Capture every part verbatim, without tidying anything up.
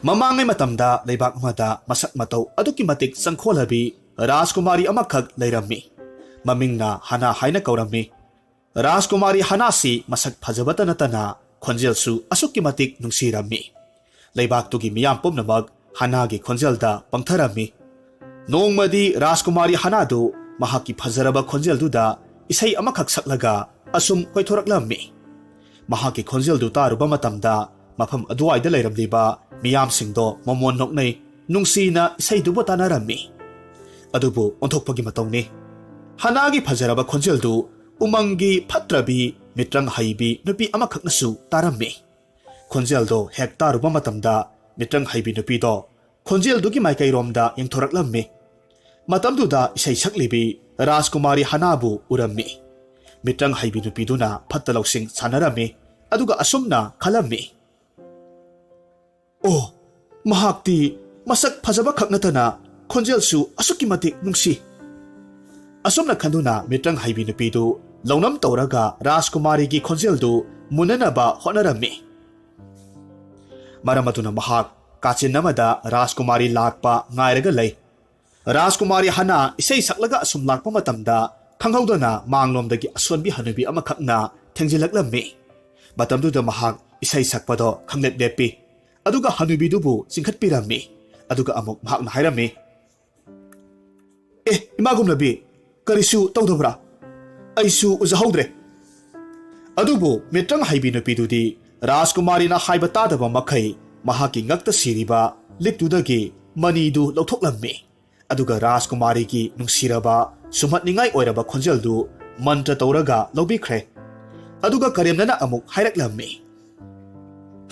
ꯃꯃꯥꯡꯉꯩ ꯃꯇꯝꯗ ꯂꯩꯕꯥꯛ ꯑꯃꯗ ꯃꯁꯛ ꯃꯇꯧ ꯑꯗꯨꯛꯀꯤ ꯃꯇꯤꯛ ꯆꯪꯈꯣꯜꯂꯕꯤ ꯔꯥꯖꯀꯨꯃꯥꯔꯤ ꯑꯃꯈꯛ ꯂꯩꯔꯝꯃꯤ꯫ ꯃꯃꯤꯡꯅ ꯍꯥꯅꯥ ꯍꯥꯏꯅ ꯀꯧꯔꯝꯃꯤ꯫ ꯔꯥꯖꯀꯨꯃꯥꯔꯤ ꯍꯥꯅꯥꯁꯤ ꯃꯁꯛ ꯐꯖꯕꯇ ꯅꯠꯇꯅ ꯈꯣꯟꯖꯦꯜꯁꯨ ꯑꯁꯨꯛꯀꯤ ꯃꯇꯤꯛ ꯅꯨꯡꯁꯤꯔꯝꯃꯤ꯫ ꯂꯩꯕꯥꯛꯇꯨꯒꯤ ꯃꯤꯌꯥꯝ ꯄꯨꯝꯅꯃꯛ ꯍꯥꯅꯥꯒꯤ ꯈꯣꯟꯖꯦꯜꯗ ꯄꯪꯊꯔꯝꯃꯤ꯫ ꯅꯣꯡꯃꯗꯤ ꯔꯥꯖꯀꯨꯃꯥꯔꯤ ꯍꯥꯅꯥꯗꯨ ꯃꯍꯥꯛꯀꯤ ꯐꯖꯔꯕ ꯈꯣꯟꯖꯦꯜꯗꯨꯗ ꯏꯁꯩ ꯑꯃꯈꯛ ꯁꯛꯂꯒ ꯑꯁꯨꯝ ꯀꯣꯏꯊꯣꯔꯛꯂꯝꯃꯤ꯫ ꯃꯍꯥꯛꯀꯤ ꯈꯣꯟꯖꯦꯜꯗꯨ ꯇꯥꯔꯨꯕ ꯃꯇꯝꯗ ꯃꯐꯝ ꯑꯗꯨꯋꯥꯏꯗ ꯂꯩꯔꯝꯂꯤꯕ ꯃꯤꯌꯥꯝꯁꯤꯡꯗꯣ ꯃꯃꯣꯟ ꯅꯣꯛꯅꯩ, ꯅꯨꯡꯁꯤꯅ ꯏꯁꯩꯗꯨꯕꯨ ꯇꯥꯅꯔꯝꯃꯤ꯫ ꯑꯗꯨꯕꯨ ꯑꯣꯟꯊꯣꯛꯄꯒꯤ ꯃꯇꯧꯅꯤ꯫ ꯍꯥꯅꯥꯒꯤ ꯐꯖꯔꯕ ꯈꯣꯟꯖꯦꯜꯗꯨ ꯎꯃꯪꯒꯤ ꯐꯠꯇ꯭ꯔꯕꯤ ꯃꯤꯇ꯭ꯔꯪ ꯍꯩꯕꯤ ꯅꯨꯄꯤ ꯑꯃꯈꯛꯅꯁꯨ ꯇꯥꯔꯝꯃꯤ꯫ ꯈꯣꯟꯖꯦꯜꯗꯣ ꯍꯦꯛ ꯇꯥꯔꯨꯕ ꯃꯇꯝꯗ ꯃꯤꯇ꯭ꯔꯪ ꯍꯩꯕꯤ ꯅꯨꯄꯤꯗꯣ ꯈꯣꯟꯖꯦꯜꯗꯨꯒꯤ ꯃꯥꯏꯀꯩꯔꯣꯝꯗ ꯌꯦꯡꯊꯣꯔꯛꯂꯝꯃꯤ꯫ ꯃꯇꯝꯗꯨꯗ ꯏꯁꯩ ꯁꯛꯂꯤꯕꯤ ꯔꯥꯖꯀꯨꯃꯥꯔꯤ ꯍꯥꯅꯥꯕꯨ ꯎꯔꯝꯃꯤ꯫ ꯃꯤꯇ꯭ꯔꯪ ꯍꯩꯕꯤ ꯅꯨꯄꯤꯗꯨꯅ ꯐꯠꯇ ꯂꯧꯁꯤꯡ ꯁꯥꯟꯅꯔꯝꯃꯤ, ꯑꯗꯨꯒ ꯑꯁꯨꯝꯅ ꯈꯜꯂꯝꯃꯤ, "ꯑꯣ, ꯃꯍꯥꯛꯇꯤ ꯃꯁꯛ ꯐꯖꯕ ꯈꯛ ꯅꯠꯇꯅ ꯈꯣꯟꯖꯦꯜꯁꯨ ꯑꯁꯨꯛꯀꯤ ꯃꯇꯤꯛ ꯅꯨꯡꯁꯤ"꯫ ꯑꯁꯨꯝꯅ ꯈꯟꯗꯨꯅ ꯃꯤꯇ꯭ꯔꯪ ꯍꯩꯕꯤ ꯅꯨꯄꯤꯗꯨ ꯂꯧꯅꯝ ꯇꯧꯔꯒ ꯔꯥꯖꯀꯨꯃꯥꯔꯤꯒꯤ ꯈꯣꯟꯖꯦꯜꯗꯨ ꯃꯨꯟꯅꯅꯕ ꯍꯣꯠꯅꯔꯝꯃꯤ꯫ ꯃꯔꯝ ꯑꯗꯨꯅ ꯃꯍꯥꯛ ꯀꯥꯆꯤꯟ ꯑꯃꯗ ꯔꯥꯖꯀꯨꯃꯥꯔꯤ ꯂꯥꯛꯄ ꯉꯥꯏꯔꯒ ꯂꯩ꯫ ꯔꯥꯖꯀꯨꯃꯥꯔꯤ ꯍꯥꯅꯥ ꯏꯁꯩ ꯁꯛꯂꯒ ꯑꯁꯨꯝ ꯂꯥꯛꯄ ꯃꯇꯝꯗ ꯈꯪꯍꯧꯗꯅ ꯃꯥꯡꯂꯣꯝꯗꯒꯤ ꯑꯁꯣꯟꯕꯤ ꯍꯅꯨꯕꯤ ꯑꯃꯈꯛꯅ ꯊꯦꯡꯖꯤꯜꯂꯛꯂꯝꯃꯤ꯫ ꯃꯇꯝꯗꯨꯗ ꯃꯍꯥꯛ ꯏꯁꯩ ꯁꯛꯄꯗꯣ ꯈꯪꯂꯦꯞ ꯂꯦꯞꯄꯤ꯫ ꯑꯗꯨꯒ ꯍꯅꯨꯕꯤꯗꯨꯕꯨ ꯆꯤꯡꯈꯠꯄꯤꯔꯝꯃꯤ꯫ ꯑꯗꯨꯒ ꯑꯃꯨꯛ ꯃꯍꯥꯛꯅ ꯍꯥꯏꯔꯝꯃꯤ, "ꯑꯦ, ꯏꯃꯥ ꯒꯨꯝꯂꯕꯤ, ꯀꯔꯤꯁꯨ ꯇꯧꯗꯕ꯭ꯔꯥ? ꯑꯩꯁꯨ ꯎꯖꯍꯧꯗ꯭ꯔꯦ"꯫ ꯑꯗꯨꯕꯨ ꯃꯤꯇ꯭ꯔꯪ ꯍꯩꯕꯤ ꯅꯨꯄꯤꯗꯨꯗꯤ ꯔꯥꯖꯀꯨꯃꯥꯔꯤꯅ ꯍꯥꯏꯕ ꯇꯥꯗꯕ ꯃꯈꯩ ꯃꯍꯥꯛꯀꯤ ꯉꯛꯇ ꯁꯤꯔꯤꯕ ꯂꯤꯛꯇꯨꯗꯒꯤ ꯃꯅꯤꯗꯨ ꯂꯧꯊꯣꯛꯂꯝꯃꯤ꯫ ꯑꯗꯨꯒ ꯔꯥꯖꯀꯨꯃꯥꯔꯤꯒꯤ ꯅꯨꯡꯁꯤꯔꯕ, ꯁꯨꯝꯍꯠꯅꯤꯡꯉꯥꯏ ꯑꯣꯏꯔꯕ ꯈꯣꯟꯖꯦꯜꯗꯨ ꯃꯟꯇ꯭ꯔ ꯇꯧꯔꯒ ꯂꯧꯕꯤꯈ꯭ꯔꯦ꯫ ꯑꯗꯨꯒ ꯀꯔꯦꯝꯅꯅ ꯑꯃꯨꯛ ꯍꯥꯏꯔꯛꯂꯝꯃꯤ,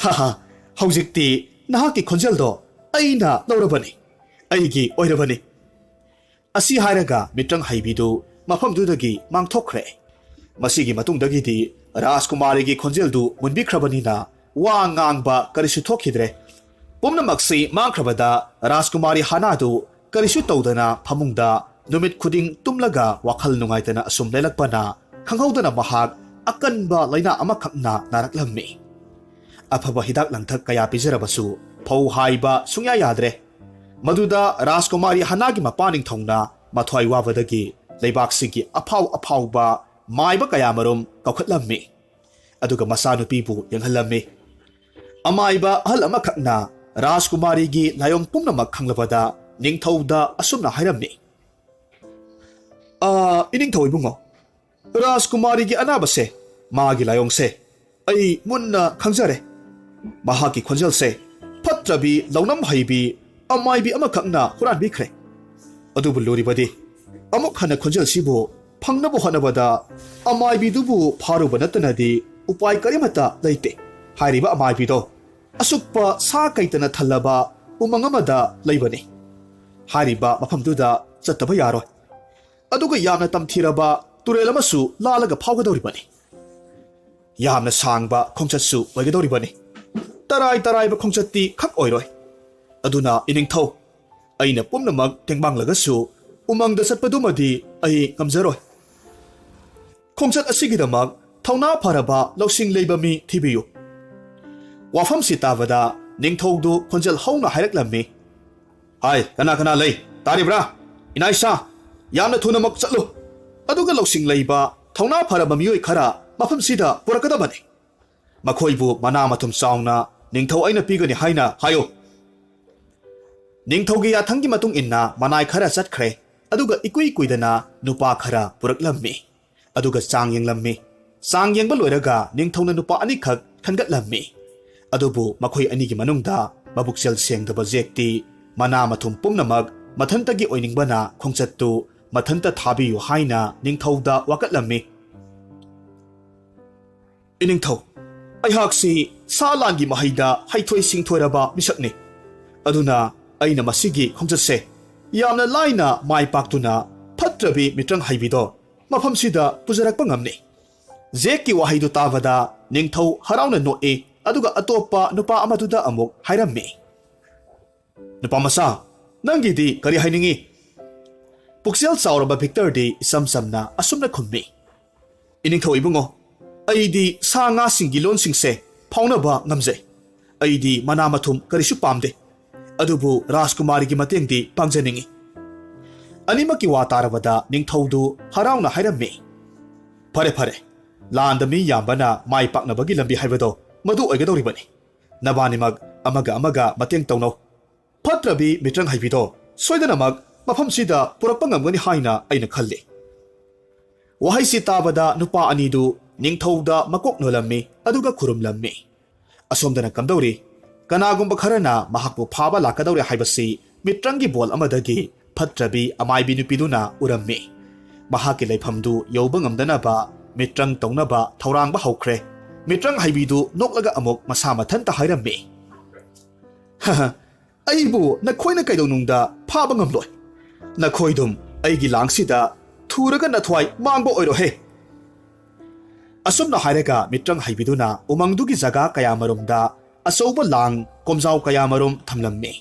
"ꯍꯥ ꯍꯥ, ꯍꯧꯖꯤꯛꯇꯤ ꯅꯍꯥꯛꯀꯤ ꯈꯣꯟꯖꯦꯜꯗꯣ ꯑꯩꯅ ꯂꯧꯔꯕꯅꯤ, ꯑꯩꯒꯤ ꯑꯣꯏꯔꯕꯅꯤ"꯫ ꯑꯁꯤ ꯍꯥꯏꯔꯒ ꯃꯤꯇ꯭ꯔꯪ ꯍꯩꯕꯤꯗꯨ ꯃꯐꯝꯗꯨꯗꯒꯤ ꯃꯥꯡꯊꯣꯛꯈ꯭ꯔꯦ꯫ ꯃꯁꯤꯒꯤ ꯃꯇꯨꯡꯗꯒꯤꯗꯤ ꯔꯥꯖꯀꯨꯃꯥꯔꯤꯒꯤ ꯈꯣꯟꯖꯦꯜꯗꯨ ꯃꯨꯟꯕꯤꯈ꯭ꯔꯕꯅꯤꯅ ꯋꯥ ꯉꯥꯡꯕ ꯀꯔꯤꯁꯨ ꯊꯣꯛꯈꯤꯗ꯭ꯔꯦ꯫ ꯄꯨꯝꯅꯃꯛꯁꯤ ꯃꯥꯡꯈ꯭ꯔꯕꯗ ꯔꯥꯖꯀꯨꯃꯥꯔꯤ ꯍꯥꯅꯥꯗꯨ ꯀꯔꯤꯁꯨ ꯇꯧꯗꯅ ꯐꯃꯨꯡꯗ ꯅꯨꯃꯤꯠ ꯈꯨꯗꯤꯡ ꯇꯨꯝꯂꯒ ꯋꯥꯈꯜ ꯅꯨꯡꯉꯥꯏꯇꯅ ꯑꯁꯨꯝ ꯂꯦꯜꯂꯛꯄꯅ ꯈꯪꯍꯧꯗꯅ ꯃꯍꯥꯛ ꯑꯀꯟꯕ ꯂꯥꯏꯅꯥ ꯑꯃꯈꯛꯅ ꯅꯥꯔꯛꯂꯝꯃꯤ꯫ ꯑꯐꯕ ꯍꯤꯗꯥꯛ ꯂꯥꯡꯊꯛ ꯀꯌꯥ ꯄꯤꯖꯔꯕꯁꯨ ꯐꯧ ꯍꯥꯏꯕ ꯁꯨꯡꯌꯥ ꯌꯥꯗ꯭ꯔꯦ꯫ ꯃꯗꯨꯗ ꯔꯥꯖꯀꯨꯃꯥꯔꯤ ꯍꯅꯥꯒꯤ ꯃꯄꯥ ꯅꯤꯡꯊꯧꯅ ꯃꯊ꯭ꯋꯥꯏ ꯋꯥꯕꯗꯒꯤ ꯂꯩꯕꯥꯛꯁꯤꯒꯤ ꯑꯐꯥꯎ ꯑꯐꯥꯎꯕ ꯃꯥꯏꯕ ꯀꯌꯥꯃꯔꯨꯝ ꯀꯧꯈꯠꯂꯝꯃꯤ꯫ ꯑꯗꯨꯒ ꯃꯆꯥꯅꯨꯄꯤꯕꯨ ꯌꯦꯡꯍꯜꯂꯝꯃꯤ꯫ ꯑꯃꯥꯏꯕ ꯑꯍꯜ ꯑꯃꯈꯛꯅ ꯔꯥꯖꯀꯨꯃꯥꯔꯤꯒꯤ ꯂꯥꯏꯑꯣꯡ ꯄꯨꯝꯅꯃꯛ ꯈꯪꯂꯕꯗ ꯅꯤꯡꯊꯧꯗ ꯑꯁꯨꯝꯅ ꯍꯥꯏꯔꯝꯃꯤ, "ꯑꯥ, ꯏꯅꯤꯡꯊꯧ ꯏꯕꯨꯡꯉꯣ, ꯔꯥꯖꯀꯨꯃꯥꯔꯤꯒꯤ ꯑꯅꯥꯕꯁꯦ, ꯃꯥꯒꯤ ꯂꯥꯏꯑꯣꯡꯁꯦ ꯑꯩ ꯃꯨꯟꯅ ꯈꯪꯖꯔꯦ꯫ ꯃꯍꯥꯛꯀꯤ ꯈꯣꯟꯖꯦꯜꯁꯦ ꯐꯠꯇ꯭ꯔꯕꯤ, ꯂꯧꯅꯝ ꯍꯩꯕꯤ ꯑꯃꯥꯏꯕꯤ ꯑꯃꯈꯛꯅ ꯍꯨꯔꯥꯟꯕꯤꯈ꯭ꯔꯦ꯫ ꯑꯗꯨꯕꯨ ꯂꯨꯔꯤꯕꯗꯤ, ꯑꯃꯨꯛ ꯍꯟꯅ ꯈꯣꯟꯖꯦꯜꯁꯤꯕꯨ ꯐꯪꯅꯕ ꯍꯣꯠꯅꯕꯗ ꯑꯃꯥꯏꯕꯤꯗꯨꯕꯨ ꯐꯥꯔꯨꯕ ꯅꯠꯇꯅꯗꯤ ꯎꯄꯥꯏ ꯀꯔꯤꯃꯠꯇ ꯂꯩꯇꯦ꯫ ꯍꯥꯏꯔꯤꯕ ꯑꯃꯥꯏꯕꯤꯗꯣ ꯑꯁꯨꯛꯄ ꯁꯥ ꯀꯩꯇꯅ ꯊꯜꯂꯕ ꯎꯃꯪ ꯑꯃꯗ ꯂꯩꯕꯅꯤ꯫ ꯍꯥꯏꯔꯤꯕ ꯃꯐꯝꯗꯨꯗ ꯆꯠꯇꯕ ꯌꯥꯔꯣꯏ꯫ ꯑꯗꯨꯒ ꯌꯥꯝꯅ ꯇꯝꯊꯤꯔꯕ ꯇꯨꯔꯦꯜ ꯑꯃꯁꯨ ꯂꯥꯜꯂꯒ ꯐꯥꯎꯒꯗꯧꯔꯤꯕꯅꯤ꯫ ꯌꯥꯝꯅ ꯁꯥꯡꯕ ꯈꯣꯡꯆꯠꯁꯨ ꯑꯣꯏꯒꯗꯧꯔꯤꯕꯅꯤ꯫ ꯇꯔꯥꯏ ꯇꯔꯥꯏꯕ ꯈꯣꯡꯆꯠꯇꯤ ꯈꯛ ꯑꯣꯏꯔꯣꯏ꯫ ꯑꯗꯨꯅ ꯏꯅꯤꯡꯊꯧ, ꯑꯩꯅ ꯄꯨꯝꯅꯃꯛ ꯇꯦꯡꯕꯥꯡꯂꯒꯁꯨ ꯎꯃꯪꯗ ꯆꯠꯄꯗꯨꯃꯗꯤ ꯑꯩ ꯉꯝꯖꯔꯣꯏ꯫ ꯈꯣꯡꯆꯠ ꯑꯁꯤꯒꯤꯗꯃꯛ ꯊꯧꯅꯥ ꯐꯔꯕ ꯂꯧꯁꯤꯡ ꯂꯩꯕ ꯃꯤ ꯊꯤꯕꯤꯌꯨ꯫" ꯋꯥꯐꯝꯁꯤ ꯇꯥꯕꯗ ꯅꯤꯡꯊꯧꯗꯨ ꯈꯣꯟꯖꯦꯜ ꯍꯧꯅ ꯍꯥꯏꯔꯛꯂꯝꯃꯤ, "ꯍꯥꯏ, ꯀꯅꯥ ꯀꯅꯥ ꯂꯩ? ꯇꯥꯔꯤꯕ꯭ꯔꯥ? ꯏꯅꯥ ꯏꯁꯥ, ꯌꯥꯝꯅ ꯊꯨꯅꯃꯛ ꯆꯠꯂꯨ꯫ ꯑꯗꯨꯒ ꯂꯧꯁꯤꯡ ꯂꯩꯕ, ꯊꯧꯅꯥ ꯐꯔꯕ ꯃꯤꯑꯣꯏ ꯈꯔ ꯃꯐꯝꯁꯤꯗ ꯄꯨꯔꯛꯀꯗꯕꯅꯤ꯫ ꯃꯈꯣꯏꯕꯨ ꯃꯅꯥ ꯃꯊꯨꯝ ꯆꯥꯎꯅ ꯅꯤꯡꯊꯧ ꯑꯩꯅ ꯄꯤꯒꯅꯤ ꯍꯥꯏꯅ ꯍꯥꯏꯌꯨ꯫" ꯅꯤꯡꯊꯧꯒꯤ ꯌꯥꯊꯪꯒꯤ ꯃꯇꯨꯡ ꯏꯟꯅ ꯃꯅꯥꯏ ꯈꯔ ꯆꯠꯈ꯭ꯔꯦ, ꯑꯗꯨꯒ ꯏꯀꯨꯏ ꯀꯨꯏꯗꯅ ꯅꯨꯄꯥ ꯈꯔ ꯄꯨꯔꯛꯂꯝꯃꯤ꯫ ꯑꯗꯨꯒ ꯆꯥꯡ ꯌꯦꯡꯂꯝꯃꯤ꯫ ꯆꯥꯡ ꯌꯦꯡꯕ ꯂꯣꯏꯔꯒ ꯅꯤꯡꯊꯧꯅ ꯅꯨꯄꯥ ꯑꯅꯤꯈꯛ ꯈꯟꯒꯠꯂꯝꯃꯤ꯫ ꯑꯗꯨꯕꯨ ꯃꯈꯣꯏ ꯑꯅꯤꯒꯤ ꯃꯅꯨꯡꯗ ꯃꯕꯨꯛꯆꯦꯜ ꯁꯦꯡꯗꯕ ꯖꯦꯛꯇꯤ ꯃꯅꯥ ꯃꯊꯨꯝ ꯄꯨꯝꯅꯃꯛ ꯃꯊꯟꯇꯒꯤ ꯑꯣꯏꯅꯤꯡꯕꯅ ꯈꯣꯡꯆꯠꯇꯨ ꯃꯊꯟꯇ ꯊꯥꯕꯤꯌꯨ ꯍꯥꯏꯅ ꯅꯤꯡꯊꯧꯗ ꯋꯥꯀꯠꯂꯝꯃꯤ꯫ "ꯏꯅꯤꯡꯊꯧ, ꯑꯩꯍꯥꯛꯁꯤ ꯁꯥ ꯂꯥꯟꯒꯤ ꯃꯍꯩꯗ ꯍꯩꯊꯣꯏ ꯁꯤꯡꯊꯣꯏꯔꯕ ꯃꯤꯁꯛꯅꯤ꯫ ꯑꯗꯨꯅ ꯑꯩꯅ ꯃꯁꯤꯒꯤ ꯈꯣꯡꯆꯠꯁꯦ ꯌꯥꯝꯅ ꯂꯥꯏꯅ ꯃꯥꯏ ꯄꯥꯛꯇꯨꯅ ꯐꯠꯇ꯭ꯔꯕꯤ ꯃꯤꯇ꯭ꯔꯪ ꯍꯩꯕꯤꯗꯣ ꯃꯐꯝꯁꯤꯗ ꯄꯨꯖꯔꯛꯄ ꯉꯝꯅꯤ꯫" ꯖꯦꯛꯀꯤ ꯋꯥꯍꯩꯗꯨ ꯇꯥꯕꯗ ꯅꯤꯡꯊꯧ ꯍꯔꯥꯎꯅ ꯅꯣꯛꯏ, ꯑꯗꯨꯒ ꯑꯇꯣꯞꯄ ꯅꯨꯄꯥ ꯑꯃꯗꯨꯗ ꯑꯃꯨꯛ ꯍꯥꯏꯔꯝꯃꯤ, "ꯅꯨꯄꯥ ꯃꯆꯥ, ꯅꯪꯒꯤꯗꯤ ꯀꯔꯤ ꯍꯥꯏꯅꯤꯡꯏ?" ꯄꯨꯛꯆꯦꯜ ꯆꯥꯎꯔꯕ ꯚꯤꯛꯇꯔꯗꯤ ꯏꯆꯝ ꯆꯝꯅ ꯑꯁꯨꯝꯅ ꯈꯨꯝꯃꯤ, "ꯏꯅꯤꯡꯊꯧ ꯏꯕꯨꯡꯉꯣ, ꯑꯩꯗꯤ ꯁꯥ ꯉꯥꯁꯤꯡꯒꯤ ꯂꯣꯟꯁꯤꯡꯁꯦ ꯐꯥꯎꯅꯕ ꯉꯝꯖꯩ꯫ ꯑꯩꯗꯤ ꯃꯅꯥ ꯃꯊꯨꯝ ꯀꯔꯤꯁꯨ ꯄꯥꯝꯗꯦ, ꯑꯗꯨꯕꯨ ꯔꯥꯖꯀꯨꯃꯥꯔꯤꯒꯤ ꯃꯇꯦꯡꯗꯤ ꯄꯥꯡꯖꯅꯤꯡꯏ꯫ ꯑꯅꯤꯃꯛꯀꯤ ꯋꯥ ꯇꯥꯔꯕꯗ ꯅꯤꯡꯊꯧꯗꯨ ꯍꯔꯥꯎꯅ ꯍꯥꯏꯔꯝꯃꯤ, "ꯐꯔꯦ, ꯐꯔꯦ, ꯂꯥꯟꯗ ꯃꯤ ꯌꯥꯝꯕꯅ ꯃꯥꯏ ꯄꯥꯛꯅꯕꯒꯤ ꯂꯝꯕꯤ ꯍꯥꯏꯕꯗꯣ ꯃꯗꯨ ꯑꯣꯏꯒꯗꯧꯔꯤꯕꯅꯤ꯫ ꯅꯕꯥꯅꯤꯃꯛ ꯑꯃꯒ ꯑꯃꯒ ꯃꯇꯦꯡ ꯇꯧꯅꯧ꯫ ꯐꯠꯇ꯭ꯔꯕꯤ ꯃꯤꯇ꯭ꯔꯪ ꯍꯩꯕꯤꯗꯣ ꯁꯣꯏꯗꯅꯃꯛ ꯃꯐꯝꯁꯤꯗ ꯄꯨꯔꯛꯄ ꯉꯝꯒꯅꯤ ꯍꯥꯏꯅ ꯑꯩꯅ ꯈꯜꯂꯤ"꯫ ꯋꯥꯍꯩꯁꯤ ꯇꯥꯕꯗ ꯅꯨꯄꯥ ꯑꯅꯤꯗꯨ ꯅꯤꯡꯊꯧꯗ ꯃꯀꯣꯛ ꯅꯣꯜꯂꯝꯃꯤ, ꯑꯗꯨꯒ ꯈꯨꯔꯨꯝꯂꯝꯃꯤ꯫ ꯑꯁꯣꯝꯗꯅ ꯀꯝꯗꯧꯔꯤ? ꯀꯅꯥꯒꯨꯝꯕ ꯈꯔꯅ ꯃꯍꯥꯛꯄꯨ ꯐꯥꯕ ꯂꯥꯛꯀꯗꯧꯔꯦ ꯍꯥꯏꯕꯁꯤ ꯃꯤꯇ꯭ꯔꯪꯒꯤ ꯕꯣꯜ ꯑꯃꯗꯒꯤ ꯐꯠꯇ꯭ꯔꯕꯤ ꯑꯃꯥꯏꯕꯤ ꯅꯨꯄꯤꯗꯨꯅ ꯎꯔꯝꯃꯤ꯫ ꯃꯍꯥꯛꯀꯤ ꯂꯩꯐꯝꯗꯨ ꯌꯧꯕ ꯉꯝꯗꯅꯕ ꯃꯤꯇ꯭ꯔꯪ ꯇꯧꯅꯕ ꯊꯧꯔꯥꯡꯕ ꯍꯧꯈ꯭ꯔꯦ꯫ ꯃꯤꯇ꯭ꯔꯪ ꯍꯩꯕꯤꯗꯨ ꯅꯣꯛꯂꯒ ꯑꯃꯨꯛ ꯃꯁꯥ ꯃꯊꯟꯇ ꯍꯥꯏꯔꯝꯃꯤ, "ꯑꯩꯕꯨ ꯅꯈꯣꯏꯅ ꯀꯩꯗꯧꯅꯨꯡꯗ ꯐꯥꯕ ꯉꯝꯂꯣꯏ꯫ ꯅꯈꯣꯏꯗꯨꯝ ꯑꯩꯒꯤ ꯂꯥꯡꯁꯤꯗ ꯊꯨꯔꯒ ꯅꯊ꯭ꯋꯥꯏ ꯃꯥꯡꯕ ꯑꯣꯏꯔꯣꯍꯦ"꯫ ꯑꯁꯨꯝꯅ ꯍꯥꯏꯔꯒ ꯃꯤꯇ꯭ꯔꯪ ꯍꯩꯕꯤꯗꯨꯅ ꯎꯃꯪꯗꯨꯒꯤ ꯖꯒꯥ ꯀꯌꯥꯃꯔꯨꯝꯗ ꯑꯆꯧꯕ ꯂꯥꯡ ꯀꯣꯝꯖꯥꯎ ꯀꯌꯥꯃꯔꯨꯝ ꯊꯝꯂꯝꯃꯤ꯫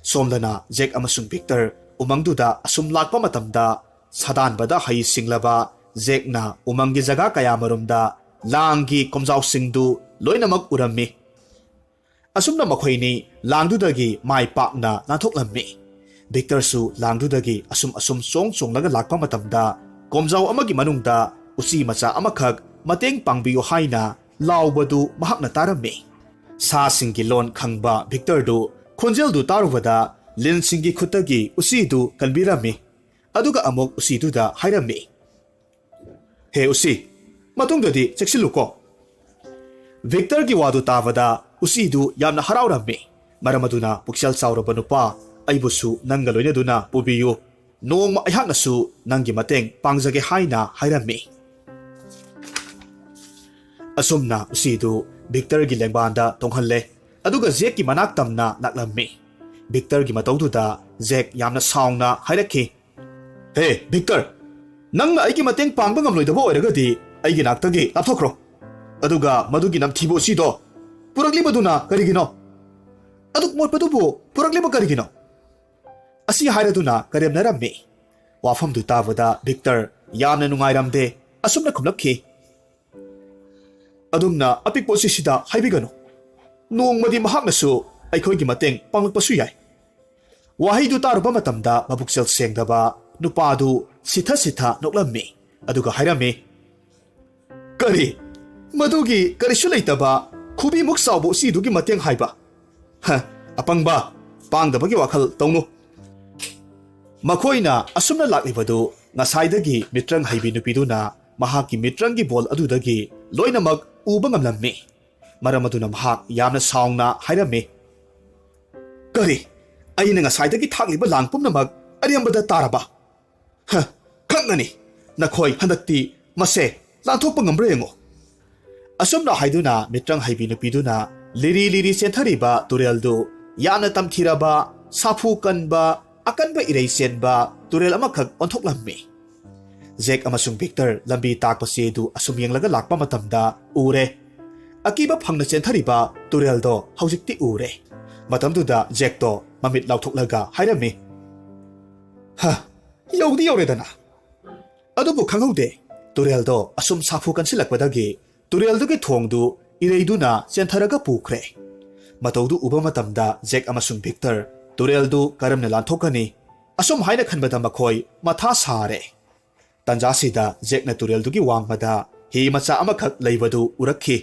ꯁꯣꯝꯗꯅ ꯖꯦꯛ ꯑꯃꯁꯨꯡ ꯚꯤꯛꯇꯔ ꯎꯃꯪꯗꯨꯗ ꯑꯁꯨꯝ ꯂꯥꯛꯄ ꯃꯇꯝꯗ, ꯁꯥꯗꯥꯟꯕꯗ ꯍꯩ ꯁꯤꯡꯂꯕ ꯖꯦꯛꯅ ꯎꯃꯪꯒꯤ ꯖꯒꯥ ꯀꯌꯥꯃꯔꯨꯝꯗ ꯂꯥꯡꯒꯤ ꯀꯣꯝꯖꯥꯎꯁꯤꯡꯗꯨ ꯂꯣꯏꯅꯃꯛ ꯎꯔꯝꯃꯤ꯫ ꯑꯁꯨꯝꯅ ꯃꯈꯣꯏꯅꯤ ꯂꯥꯡꯗꯨꯗꯒꯤ ꯃꯥꯏ ꯄꯥꯛꯅ ꯅꯥꯟꯊꯣꯛꯂꯝꯃꯤ꯫ ꯚꯤꯛꯇꯔꯁꯨ ꯂꯥꯡꯗꯨꯗꯒꯤ ꯑꯁꯨꯝ ꯑꯁꯨꯝ ꯆꯣꯡ ꯆꯣꯡꯂꯒ ꯂꯥꯛꯄ ꯃꯇꯝꯗ, ꯀꯣꯝꯖꯥꯎ ꯑꯃꯒꯤ ꯃꯅꯨꯡꯗ ꯎꯆꯤ ꯃꯆꯥ ꯑꯃꯈꯛ ꯃꯇꯦꯡ ꯄꯥꯡꯕꯤꯌꯨ ꯍꯥꯏꯅ ꯂꯥꯎꯕꯗꯨ ꯃꯍꯥꯛꯅ ꯇꯥꯔꯝꯃꯤ꯫ ꯁꯥꯁꯤꯡꯒꯤ ꯂꯣꯟ ꯈꯪꯕ ꯚꯤꯛꯇꯔꯗꯨ ꯈꯣꯟꯖꯦꯜꯗꯨ ꯇꯥꯔꯨꯕꯗ ꯂꯤꯟꯁꯤꯡꯒꯤ ꯈꯨꯠꯇꯒꯤ ꯎꯆꯤꯗꯨ ꯀꯟꯕꯤꯔꯝꯃꯤ꯫ ꯑꯗꯨꯒ ꯑꯃꯨꯛ ꯎꯆꯤꯗꯨꯗ ꯍꯥꯏꯔꯝꯃꯤ, "ꯍꯦ ꯎꯆꯤ, ꯃꯇꯨꯡꯗꯗꯤ ꯆꯦꯛꯁꯤꯜꯂꯨꯀꯣ"꯫ ꯚꯤꯛꯇꯔꯒꯤ ꯋꯥꯗꯨ ꯇꯥꯕꯗ ꯎꯆꯤꯗꯨ ꯌꯥꯝꯅ ꯍꯔꯥꯎꯔꯝꯃꯤ꯫ ꯃꯔꯝ ꯑꯗꯨꯅ, "ꯄꯨꯛꯆꯦꯜ ꯆꯥꯎꯔꯕ ꯅꯨꯄꯥ, ꯑꯩꯕꯨꯁꯨ ꯅꯪꯒ ꯂꯣꯏꯅꯗꯨꯅ ꯄꯨꯕꯤꯌꯨ꯫ ꯅꯣꯡꯃ ꯑꯩꯍꯥꯛꯅꯁꯨ ꯅꯪꯒꯤ ꯃꯇꯦꯡ ꯄꯥꯡꯖꯒꯦ" ꯍꯥꯏꯅ ꯍꯥꯏꯔꯝꯃꯤ꯫ ꯑꯁꯨꯝꯅ ꯎꯆꯤꯗꯨ ꯚꯤꯛꯇꯔꯒꯤ ꯂꯦꯡꯕꯥꯟꯗ ꯇꯣꯡꯍꯜꯂꯦ, ꯑꯗꯨꯒ ꯖꯦꯛꯀꯤ ꯃꯅꯥꯛ ꯇꯝꯅ ꯂꯥꯛꯂꯝꯃꯤ꯫ ꯚꯤꯛꯇꯔꯒꯤ ꯃꯇꯧꯗꯨꯗ ꯖꯦꯛ ꯌꯥꯝꯅ ꯁꯥꯎꯅ ꯍꯥꯏꯔꯛꯈꯤ, "ꯍꯦ ꯚꯤꯛꯇꯔ, ꯅꯪꯅ ꯑꯩꯒꯤ ꯃꯇꯦꯡ ꯄꯥꯡꯕ ꯉꯝꯂꯣꯏꯗꯕ ꯑꯣꯏꯔꯒꯗꯤ ꯑꯩꯒꯤ ꯅꯥꯛꯇꯒꯤ ꯂꯥꯞꯊꯣꯛꯈ꯭ꯔꯣ꯫ ꯑꯗꯨꯒ ꯃꯗꯨꯒꯤ ꯅꯝꯊꯤꯕ ꯎꯆꯤꯗꯣ ꯄꯨꯔꯛꯂꯤꯕꯗꯨꯅ ꯀꯔꯤꯒꯤꯅꯣ? ꯑꯗꯨꯛ ꯃꯣꯠꯄꯗꯨꯕꯨ ꯄꯨꯔꯛꯂꯤꯕ ꯀꯔꯤꯒꯤꯅꯣ?" ꯑꯁꯤ ꯍꯥꯏꯔꯗꯨꯅ ꯀꯔꯦꯝꯅꯔꯝꯃꯤ꯫ ꯋꯥꯐꯝꯗꯨ ꯇꯥꯕꯗ ꯚꯤꯛꯇꯔ ꯌꯥꯝꯅ ꯅꯨꯡꯉꯥꯏꯔꯝꯗꯦ꯫ ꯑꯁꯨꯝꯅ ꯈꯨꯝꯂꯛꯈꯤ, "ꯑꯗꯨꯝꯅ ꯑꯄꯤꯛꯄ ꯎꯆꯤꯁꯤꯗ ꯍꯥꯏꯕꯤꯒꯅꯨ꯫ ꯅꯣꯡꯃꯗꯤ ꯃꯍꯥꯛꯅꯁꯨ ꯑꯩꯈꯣꯏꯒꯤ ꯃꯇꯦꯡ ꯄꯥꯡꯂꯛꯄꯁꯨ ꯌꯥꯏ꯫ ꯋꯥꯍꯩꯗꯨ ꯇꯥꯔꯨꯕ ꯃꯇꯝꯗ ꯃꯕꯨꯛꯆꯦꯜ ꯁꯦꯡꯗꯕ ꯅꯨꯄꯥꯗꯨ ꯁꯤꯊ ꯁꯤꯊ ꯅꯣꯛꯂꯝꯃꯤ, ꯑꯗꯨꯒ ꯍꯥꯏꯔꯝꯃꯤ, "ꯀꯔꯤ? ꯃꯗꯨꯒꯤ ꯀꯔꯤꯁꯨ ꯂꯩꯇꯕ ꯈꯨꯕꯤꯃꯨꯛ ꯆꯥꯎꯕ ꯎꯆꯤꯗꯨꯒꯤ ꯃꯇꯦꯡ ꯍꯥꯏꯕ? ꯍ, ꯑꯄꯪꯕ, ꯄꯥꯡꯗꯕꯒꯤ ꯋꯥꯈꯜ ꯇꯧꯅꯨ꯫" ꯃꯈꯣꯏꯅ ꯑꯁꯨꯝꯅ ꯂꯥꯛꯂꯤꯕꯗꯨ ꯉꯁꯥꯏꯗꯒꯤ ꯃꯤꯇ꯭ꯔꯪ ꯍꯩꯕꯤ ꯅꯨꯄꯤꯗꯨꯅ ꯃꯍꯥꯛꯀꯤ ꯃꯤꯇ꯭ꯔꯪꯒꯤ ꯕꯣꯜ ꯑꯗꯨꯗꯒꯤ ꯂꯣꯏꯅꯃꯛ ꯎꯕ ꯉꯝꯂꯝꯃꯤ꯫ ꯃꯔꯝ ꯑꯗꯨꯅ ꯃꯍꯥꯛ ꯌꯥꯝꯅ ꯁꯥꯎꯅ ꯍꯥꯏꯔꯝꯃꯤ, "ꯀꯔꯤ? ꯑꯩꯅ ꯉꯁꯥꯏꯗꯒꯤ ꯊꯥꯛꯂꯤꯕ ꯂꯥꯡ ꯄꯨꯝꯅꯃꯛ ꯑꯔꯦꯝꯕꯗ ꯇꯥꯔꯕ? ꯍ, ꯈꯪꯒꯅꯤ꯫ ꯅꯈꯣꯏ ꯍꯟꯗꯛꯇꯤ ꯃꯁꯦ ꯂꯥꯟꯊꯣꯛꯄ ꯉꯝꯕ꯭ꯔꯥ ꯌꯦꯡꯉꯨ꯫" ꯑꯁꯨꯝꯅ ꯍꯥꯏꯗꯨꯅ ꯃꯤꯇ꯭ꯔꯪ ꯍꯩꯕꯤ ꯅꯨꯄꯤꯗꯨꯅ ꯂꯤꯔꯤ ꯂꯤꯔꯤ ꯆꯦꯟꯊꯔꯤꯕ ꯇꯨꯔꯦꯜꯗꯨ ꯌꯥꯝꯅ ꯇꯝꯊꯤꯔꯕ, ꯁꯥꯐꯨ ꯀꯟꯕ, ꯑꯀꯟꯕ ꯏꯔꯩ ꯆꯦꯟꯕ ꯇꯨꯔꯦꯜ ꯑꯃꯈꯛ ꯑꯣꯟꯊꯣꯛꯂꯝꯃꯤ꯫ ꯖꯦꯛ ꯑꯃꯁꯨꯡ ꯚꯤꯛꯇꯔ ꯂꯝꯕꯤ ꯇꯥꯛꯄ ꯆꯦꯗꯨ ꯑꯁꯨꯝ ꯌꯦꯡꯂꯒ ꯂꯥꯛꯄ ꯃꯇꯝꯗ ꯎꯔꯦ꯫ ꯑꯀꯤꯕ ꯐꯪꯅ ꯆꯦꯟꯊꯔꯤꯕ ꯇꯨꯔꯦꯜꯗꯣ ꯍꯧꯖꯤꯛꯇꯤ ꯎꯔꯦ꯫ ꯃꯇꯝꯗꯨꯗ ꯖꯦꯛꯇꯣ ꯃꯃꯤꯠ ꯂꯥꯎꯊꯣꯛꯂꯒ ꯍꯥꯏꯔꯝꯃꯤ, "ꯍ, ꯌꯧꯗꯤ ꯌꯧꯔꯦꯗꯅ꯫" ꯑꯗꯨꯕꯨ ꯈꯪꯍꯧꯗꯦ, ꯇꯨꯔꯦꯜꯗꯣ ꯑꯁꯨꯝ ꯁꯥꯐꯨ ꯀꯟꯁꯤꯜꯂꯛꯄꯗꯒꯤ ꯇꯨꯔꯦꯜꯗꯨꯒꯤ ꯊꯣꯡꯗꯨ ꯏꯔꯩꯗꯨꯅ ꯆꯦꯟꯊꯔꯒ ꯄꯨꯈ꯭ꯔꯦ꯫ ꯃꯇꯧꯗꯨ ꯎꯕ ꯃꯇꯝꯗ ꯖꯦꯛ ꯑꯃꯁꯨꯡ ꯚꯤꯛꯇꯔ ꯇꯨꯔꯦꯜꯗꯨ ꯀꯔꯝꯅ ꯂꯥꯟꯊꯣꯛꯀꯅꯤ? ꯑꯁꯨꯝ ꯍꯥꯏꯅ ꯈꯟꯕꯗ ꯃꯈꯣꯏ ꯃꯊꯥ ꯁꯥꯔꯦ꯫ ꯇꯟꯖꯥꯁꯤꯗ ꯖꯦꯛꯅ ꯇꯨꯔꯦꯜꯗꯨꯒꯤ ꯋꯥꯡꯃꯗ ꯍꯤ ꯃꯆꯥ ꯑꯃꯈꯛ ꯂꯩꯕꯗꯨ ꯎꯔꯛꯈꯤ꯫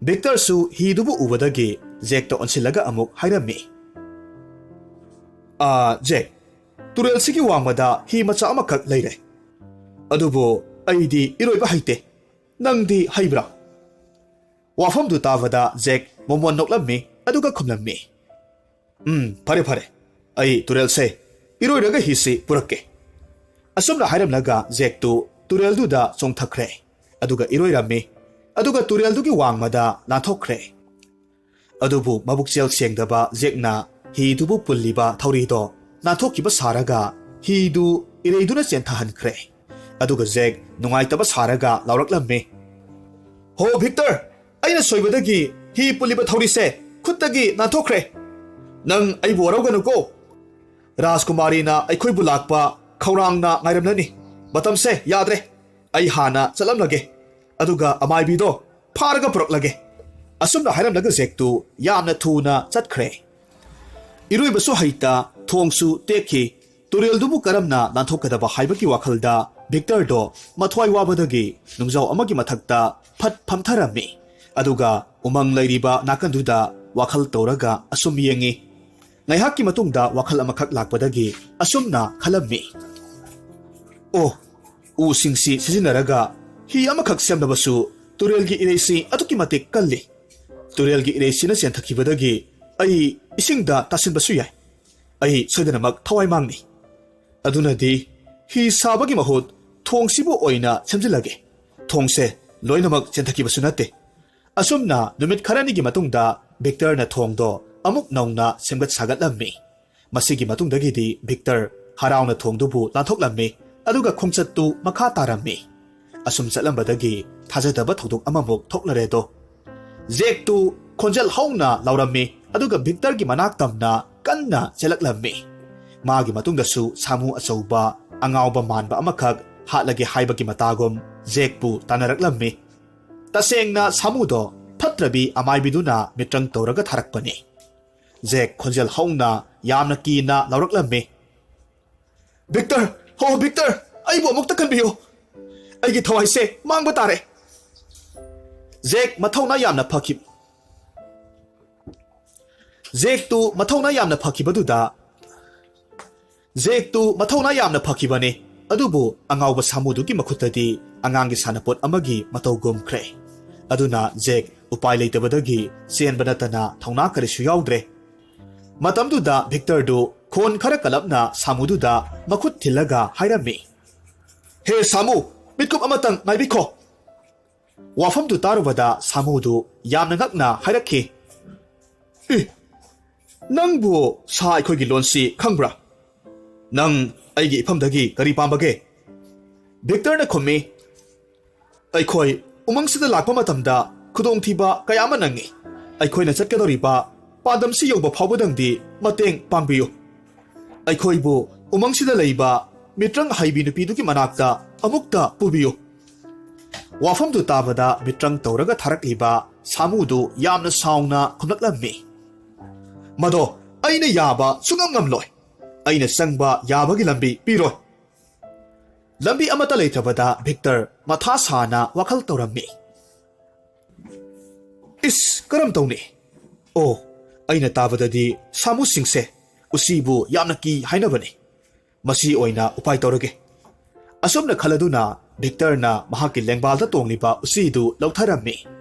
ꯚꯤꯛꯇꯔꯁꯨ ꯍꯤꯗꯨꯕꯨ ꯎꯕꯗꯒꯤ ꯖꯦꯛꯇ ꯑꯣꯟꯁꯤꯜꯂꯒ ꯑꯃꯨꯛ ꯍꯥꯏꯔꯝꯃꯤ, "ꯑꯥ, ꯖꯦꯛ, ꯇꯨꯔꯦꯜꯁꯤꯒꯤ ꯋꯥꯡꯃꯗ ꯍꯤ ꯃꯆꯥ ꯑꯃꯈꯛ ꯂꯩꯔꯦ꯫ ꯑꯗꯨꯕꯨ ꯑꯩꯗꯤ ꯏꯔꯣꯏꯕ ꯍꯩꯇꯦ꯫ ꯅꯪꯗꯤ ꯍꯩꯕ꯭ꯔꯥ?" ꯋꯥꯐꯝꯗꯨ ꯇꯥꯕꯗ ꯖꯦꯛ ꯃꯣꯃꯣꯟ ꯅꯣꯛꯂꯝꯃꯤ, ꯑꯗꯨꯒ ꯈꯨꯝꯂꯝꯃꯤ, "ꯎꯝ, ꯐꯔꯦ, ꯐꯔꯦ꯫ ꯑꯩ ꯇꯨꯔꯦꯜꯁꯦ ꯏꯔꯣꯏꯔꯒ ꯍꯤꯁꯤ ꯄꯨꯔꯛꯀꯦ꯫" ꯑꯁꯨꯝꯅ ꯍꯥꯏꯔꯝꯂꯒ ꯖꯦꯛꯇꯨ ꯇꯨꯔꯦꯜꯗꯨꯗ ꯆꯣꯡꯊꯈ꯭ꯔꯦ, ꯑꯗꯨꯒ ꯏꯔꯣꯏꯔꯝꯃꯤ, ꯑꯗꯨꯒ ꯇꯨꯔꯦꯜꯗꯨꯒꯤ ꯋꯥꯡꯃꯗ ꯂꯥꯟꯊꯣꯛꯈ꯭ꯔꯦ꯫ ꯑꯗꯨꯕꯨ ꯃꯕꯨꯛꯆꯦꯜ ꯁꯦꯡꯗꯕ ꯖꯦꯛꯅ ꯍꯤꯗꯨꯕꯨ ꯄꯨꯜꯂꯤꯕ ꯊꯧꯔꯤꯗꯣ ꯅꯥꯟꯊꯣꯛꯈꯤꯕ ꯁꯥꯔꯒ ꯍꯤꯗꯨ ꯏꯔꯩꯗꯨꯅ ꯆꯦꯟꯊꯍꯟꯈ꯭ꯔꯦ꯫ ꯑꯗꯨꯒ ꯖꯦꯛ ꯅꯨꯡꯉꯥꯏꯇꯕ ꯁꯥꯔꯒ ꯂꯥꯎꯔꯛꯂꯝꯃꯤ, "ꯍꯣ ꯚꯤꯛꯇꯔ, ꯑꯩꯅ ꯁꯣꯏꯕꯗꯒꯤ ꯍꯤ ꯄꯨꯜꯂꯤꯕ ꯊꯧꯔꯤꯁꯦ ꯈꯨꯠꯇꯒꯤ ꯅꯥꯟꯊꯣꯛꯈ꯭ꯔꯦ꯫ ꯅꯪ ꯑꯩꯕꯨ ꯋꯥꯔꯧꯒꯅꯨꯀꯣ꯫ ꯔꯥꯖꯀꯨꯃꯥꯔꯤꯅ ꯑꯩꯈꯣꯏꯕꯨ ꯂꯥꯛꯄ ꯈꯧꯔꯥꯡꯅ ꯉꯥꯏꯔꯝꯂꯅꯤ꯫ ꯃꯇꯝꯁꯦ ꯌꯥꯗ꯭ꯔꯦ꯫ ꯑꯩ ꯍꯥꯟꯅ ꯆꯠꯂꯝꯂꯒꯦ, ꯑꯗꯨꯒ ꯑꯃꯥꯏꯕꯤꯗꯣ ꯐꯥꯔꯒ ꯄꯨꯔꯛꯂꯒꯦ꯫" ꯑꯁꯨꯝꯅ ꯍꯥꯏꯔꯝꯂꯒ ꯖꯦꯛꯇꯨ ꯌꯥꯝꯅ ꯊꯨꯅ ꯆꯠꯈ꯭ꯔꯦ꯫ ꯏꯔꯣꯏꯕꯁꯨ ꯍꯩꯇ, ꯊꯣꯡꯁꯨ ꯇꯦꯛꯈꯤ꯫ ꯇꯨꯔꯦꯜꯗꯨꯕꯨ ꯀꯔꯝꯅ ꯂꯥꯟꯊꯣꯛꯀꯗꯕ ꯍꯥꯏꯕꯒꯤ ꯋꯥꯈꯜꯗ ꯚꯤꯛꯇꯔꯗꯣ ꯃꯊ꯭ꯋꯥꯏ ꯋꯥꯕꯗꯒꯤ ꯅꯨꯡꯖꯥꯎ ꯑꯃꯒꯤ ꯃꯊꯛꯇ ꯐꯠ ꯐꯝꯊꯔꯝꯃꯤ꯫ ꯑꯗꯨꯒ ꯎꯃꯪ ꯂꯩꯔꯤꯕ ꯅꯥꯀꯟꯗꯨꯗ ꯋꯥꯈꯜ ꯇꯧꯔꯒ ꯑꯁꯨꯝ ꯌꯦꯡꯉꯤ꯫ ꯉꯥꯏꯍꯥꯛꯀꯤ ꯃꯇꯨꯡꯗ ꯋꯥꯈꯜ ꯑꯃꯈꯛ ꯂꯥꯛꯄꯗꯒꯤ ꯑꯁꯨꯝꯅ ꯈꯜꯂꯝꯃꯤ, "ꯑꯣ, ꯎꯁꯤꯡꯁꯤ ꯁꯤꯖꯤꯟꯅꯔꯒ ꯍꯤ ꯑꯃꯈꯛ ꯁꯦꯝꯂꯕꯁꯨ ꯇꯨꯔꯦꯜꯒꯤ ꯏꯔꯩꯁꯤ ꯑꯗꯨꯛꯀꯤ ꯃꯇꯤꯛ ꯀꯜꯂꯤ꯫ ꯇꯨꯔꯦꯜꯒꯤ ꯏꯔꯩꯁꯤꯅ ꯆꯦꯟꯊꯈꯤꯕꯗꯒꯤ ꯑꯩ ꯏꯁꯤꯡꯗ ꯇꯥꯁꯤꯟꯕꯁꯨ ꯌꯥꯏ꯫ ꯑꯩ ꯁꯣꯏꯗꯅꯃꯛ ꯊꯋꯥꯏ ꯃꯥꯡꯅꯤ꯫ ꯑꯗꯨꯅꯗꯤ ꯍꯤ ꯁꯥꯕꯒꯤ ꯃꯍꯨꯠ ꯊꯣꯡꯁꯤꯕꯨ ꯑꯣꯏꯅ ꯁꯦꯝꯖꯤꯜꯂꯒꯦ꯫ ꯊꯣꯡꯁꯦ ꯂꯣꯏꯅꯃꯛ ꯆꯦꯟꯊꯈꯤꯕꯁꯨ ꯅꯠꯇꯦ꯫" ꯑꯁꯨꯝꯅ ꯅꯨꯃꯤꯠ ꯈꯔꯅꯤꯒꯤ ꯃꯇꯨꯡꯗ ꯚꯤꯛꯇꯔꯅ ꯊꯣꯡꯗꯣ ꯑꯃꯨꯛ ꯅꯧꯅ ꯁꯦꯝꯒꯠ ꯁꯥꯒꯠꯂꯝꯃꯤ꯫ ꯃꯁꯤꯒꯤ ꯃꯇꯨꯡꯗꯒꯤꯗꯤ ꯚꯤꯛꯇꯔ ꯍꯔꯥꯎꯅ ꯊꯣꯡꯗꯨꯕꯨ ꯂꯥꯟꯊꯣꯛꯂꯝꯃꯤ, ꯑꯗꯨꯒ ꯈꯣꯡꯆꯠꯇꯨ ꯃꯈꯥ ꯇꯥꯔꯝꯃꯤ꯫ ꯑꯁꯨꯝ ꯆꯠꯂꯝꯕꯗꯒꯤ ꯊꯥꯖꯗꯕ ꯊꯧꯗꯣꯛ ꯑꯃꯃꯨꯛ ꯊꯣꯛꯅꯔꯦꯗꯣ꯫ ꯖꯦꯛꯇꯨ ꯈꯣꯟꯖꯦꯜ ꯍꯧꯅ ꯂꯥꯎꯔꯝꯃꯤ, ꯑꯗꯨꯒ ꯚꯤꯛꯇꯔꯒꯤ ꯃꯅꯥꯛ ꯇꯝꯅ ꯀꯟꯅ ꯆꯦꯜꯂꯛꯂꯝꯃꯤ꯫ ꯃꯥꯒꯤ ꯃꯇꯨꯡꯗꯁꯨ ꯁꯥꯃꯨ ꯑꯆꯧꯕ, ꯑꯉꯥꯎꯕ ꯃꯥꯟꯕ ꯑꯃꯈꯛ ꯍꯥꯠꯂꯒꯦ ꯍꯥꯏꯕꯒꯤ ꯃꯇꯥꯒꯨꯝ ꯖꯦꯛꯄꯨ ꯇꯥꯟꯅꯔꯛꯂꯝꯃꯤ꯫ ꯇꯁꯦꯡꯅ ꯁꯥꯃꯨꯗꯣ ꯐꯠꯇ꯭ꯔꯕꯤ ꯑꯃꯥꯏꯕꯤꯗꯨꯅ ꯃꯤꯇ꯭ꯔꯪ ꯇꯧꯔꯒ ꯊꯥꯔꯛꯄꯅꯤ꯫ ꯖꯦꯛ ꯈꯣꯟꯖꯦꯜ ꯍꯧꯅ ꯌꯥꯝꯅ ꯀꯤꯅ ꯂꯥꯎꯔꯛꯂꯝꯃꯤ, "ꯚꯤꯛꯇꯔ! ꯍꯣ, ꯚꯤꯛꯇꯔ! ꯑꯩꯕꯨ ꯑꯃꯨꯛꯇ ꯀꯟꯕꯤꯌꯨ! ꯑꯩꯒꯤ ꯊꯋꯥꯏꯁꯦ ꯃꯥꯡꯕ ꯇꯥꯔꯦ!" ꯖꯦꯛ ꯃꯊꯧꯅꯥ ꯌꯥꯝꯅ ꯐꯈꯤ-, ꯖꯦꯛꯇꯨ ꯃꯊꯧꯅꯥ ꯌꯥꯝꯅ ꯐꯈꯤꯕꯗꯨꯗ, ꯖꯦꯛꯇꯨ ꯃꯊꯧꯅꯥ ꯌꯥꯝꯅ ꯐꯈꯤꯕꯅꯤ, ꯑꯗꯨꯕꯨ ꯑꯉꯥꯎꯕ ꯁꯥꯃꯨꯗꯨꯒꯤ ꯃꯈꯨꯠꯇꯗꯤ ꯑꯉꯥꯡꯒꯤ ꯁꯥꯟꯅꯄꯣꯠ ꯑꯃꯒꯤ ꯃꯇꯧ ꯒꯨꯝꯈ꯭ꯔꯦ꯫ ꯑꯗꯨꯅ ꯖꯦꯛ ꯎꯄꯥꯏ ꯂꯩꯇꯕꯗꯒꯤ ꯆꯦꯟꯕ ꯅꯠꯇꯅ ꯊꯧꯅꯥ ꯀꯔꯤꯁꯨ ꯌꯥꯎꯗ꯭ꯔꯦ꯫ ꯃꯇꯝꯗꯨꯗ ꯚꯤꯛꯇꯔꯗꯨ ꯈꯣꯟ ꯈꯔ ꯀꯜꯂꯞꯅ ꯁꯥꯃꯨꯗꯨꯗ ꯃꯈꯨꯠ ꯊꯤꯜꯂꯒ ꯍꯥꯏꯔꯝꯃꯤ, "ꯍꯦ ꯁꯥꯃꯨ, ꯃꯤꯠꯀꯨꯞ ꯑꯃꯇꯪ ꯉꯥꯏꯕꯤꯈꯣ!" ꯋꯥꯐꯝꯗꯨ ꯇꯥꯔꯨꯕꯗ ꯁꯥꯃꯨꯗꯨ ꯌꯥꯝꯅ ꯉꯛꯅ ꯍꯥꯏꯔꯛꯈꯤ, "ꯏ, ꯅꯪꯕꯨ ꯁꯥ ꯑꯩꯈꯣꯏꯒꯤ ꯂꯣꯟꯁꯤ ꯈꯪꯕ꯭ꯔꯥ? ꯅꯪ ꯑꯩꯒꯤ ꯏꯐꯝꯗꯒꯤ ꯀꯔꯤ ꯄꯥꯝꯕꯒꯦ?" ꯚꯤꯛꯇꯔꯅ ꯈꯨꯝꯃꯤ, "ꯑꯩꯈꯣꯏ ꯎꯃꯪꯁꯤꯗ ꯂꯥꯛꯄ ꯃꯇꯝꯗ ꯈꯨꯗꯣꯡꯊꯤꯕ ꯀꯌꯥ ꯑꯃ ꯅꯪꯉꯤ꯫ ꯑꯩꯈꯣꯏꯅ ꯆꯠꯀꯗꯧꯔꯤꯕ ꯄꯥꯟꯗꯝꯁꯤ ꯌꯧꯕ ꯐꯥꯎꯕꯗꯪꯗꯤ ꯃꯇꯦꯡ ꯄꯥꯡꯕꯤꯌꯨ꯫ ꯑꯩꯈꯣꯏꯕꯨ ꯎꯃꯪꯁꯤꯗ ꯂꯩꯕ ꯃꯤꯇ꯭ꯔꯪ ꯍꯩꯕꯤ ꯅꯨꯄꯤꯗꯨꯒꯤ ꯃꯅꯥꯛꯇ ꯑꯃꯨꯛꯇ ꯄꯨꯕꯤꯌꯨ꯫" ꯋꯥꯐꯝꯗꯨ ꯇꯥꯕꯗ ꯃꯤꯇ꯭ꯔꯪ ꯇꯧꯔꯒ ꯊꯥꯔꯛꯂꯤꯕ ꯁꯥꯃꯨꯗꯨ ꯌꯥꯝꯅ ꯁꯥꯎꯅ ꯈꯨꯝꯂꯛꯂꯝꯃꯤ꯫ "ꯃꯗꯣ ꯑꯩꯅ ꯌꯥꯕ ꯁꯨꯡꯉꯝ ꯉꯝꯂꯣꯏ꯫ ꯑꯩꯅ ꯆꯪꯕ ꯌꯥꯕꯒꯤ ꯂꯝꯕꯤ ꯄꯤꯔꯣꯏ꯫" ꯂꯝꯕꯤ ꯑꯃꯠꯇ ꯂꯩꯇ꯭ꯔꯕꯗ ꯚꯤꯛꯇꯔ ꯃꯊꯥ ꯁꯥꯅ ꯋꯥꯈꯜ ꯇꯧꯔꯝꯃꯤ꯫ "ꯏꯁ, ꯀꯔꯝ ꯇꯧꯅꯤ? ꯑꯣ, ꯑꯩꯅ ꯇꯥꯕꯗꯗꯤ ꯁꯥꯃꯨꯁꯤꯡꯁꯦ ꯎꯆꯤꯕꯨ ꯌꯥꯝꯅ ꯀꯤ ꯍꯥꯏꯅꯕꯅꯤ꯫ ꯃꯁꯤ ꯑꯣꯏꯅ ꯎꯄꯥꯏ ꯇꯧꯔꯒꯦ꯫" ꯑꯁꯨꯝꯅ ꯈꯜꯂꯗꯨꯅ ꯚꯤꯛꯇꯔꯅ ꯃꯍꯥꯛꯀꯤ ꯂꯦꯡꯕꯥꯜꯗ ꯇꯣꯡꯂꯤꯕ ꯎꯆꯤꯗꯨ ꯂꯧꯊꯔꯝꯃꯤ꯫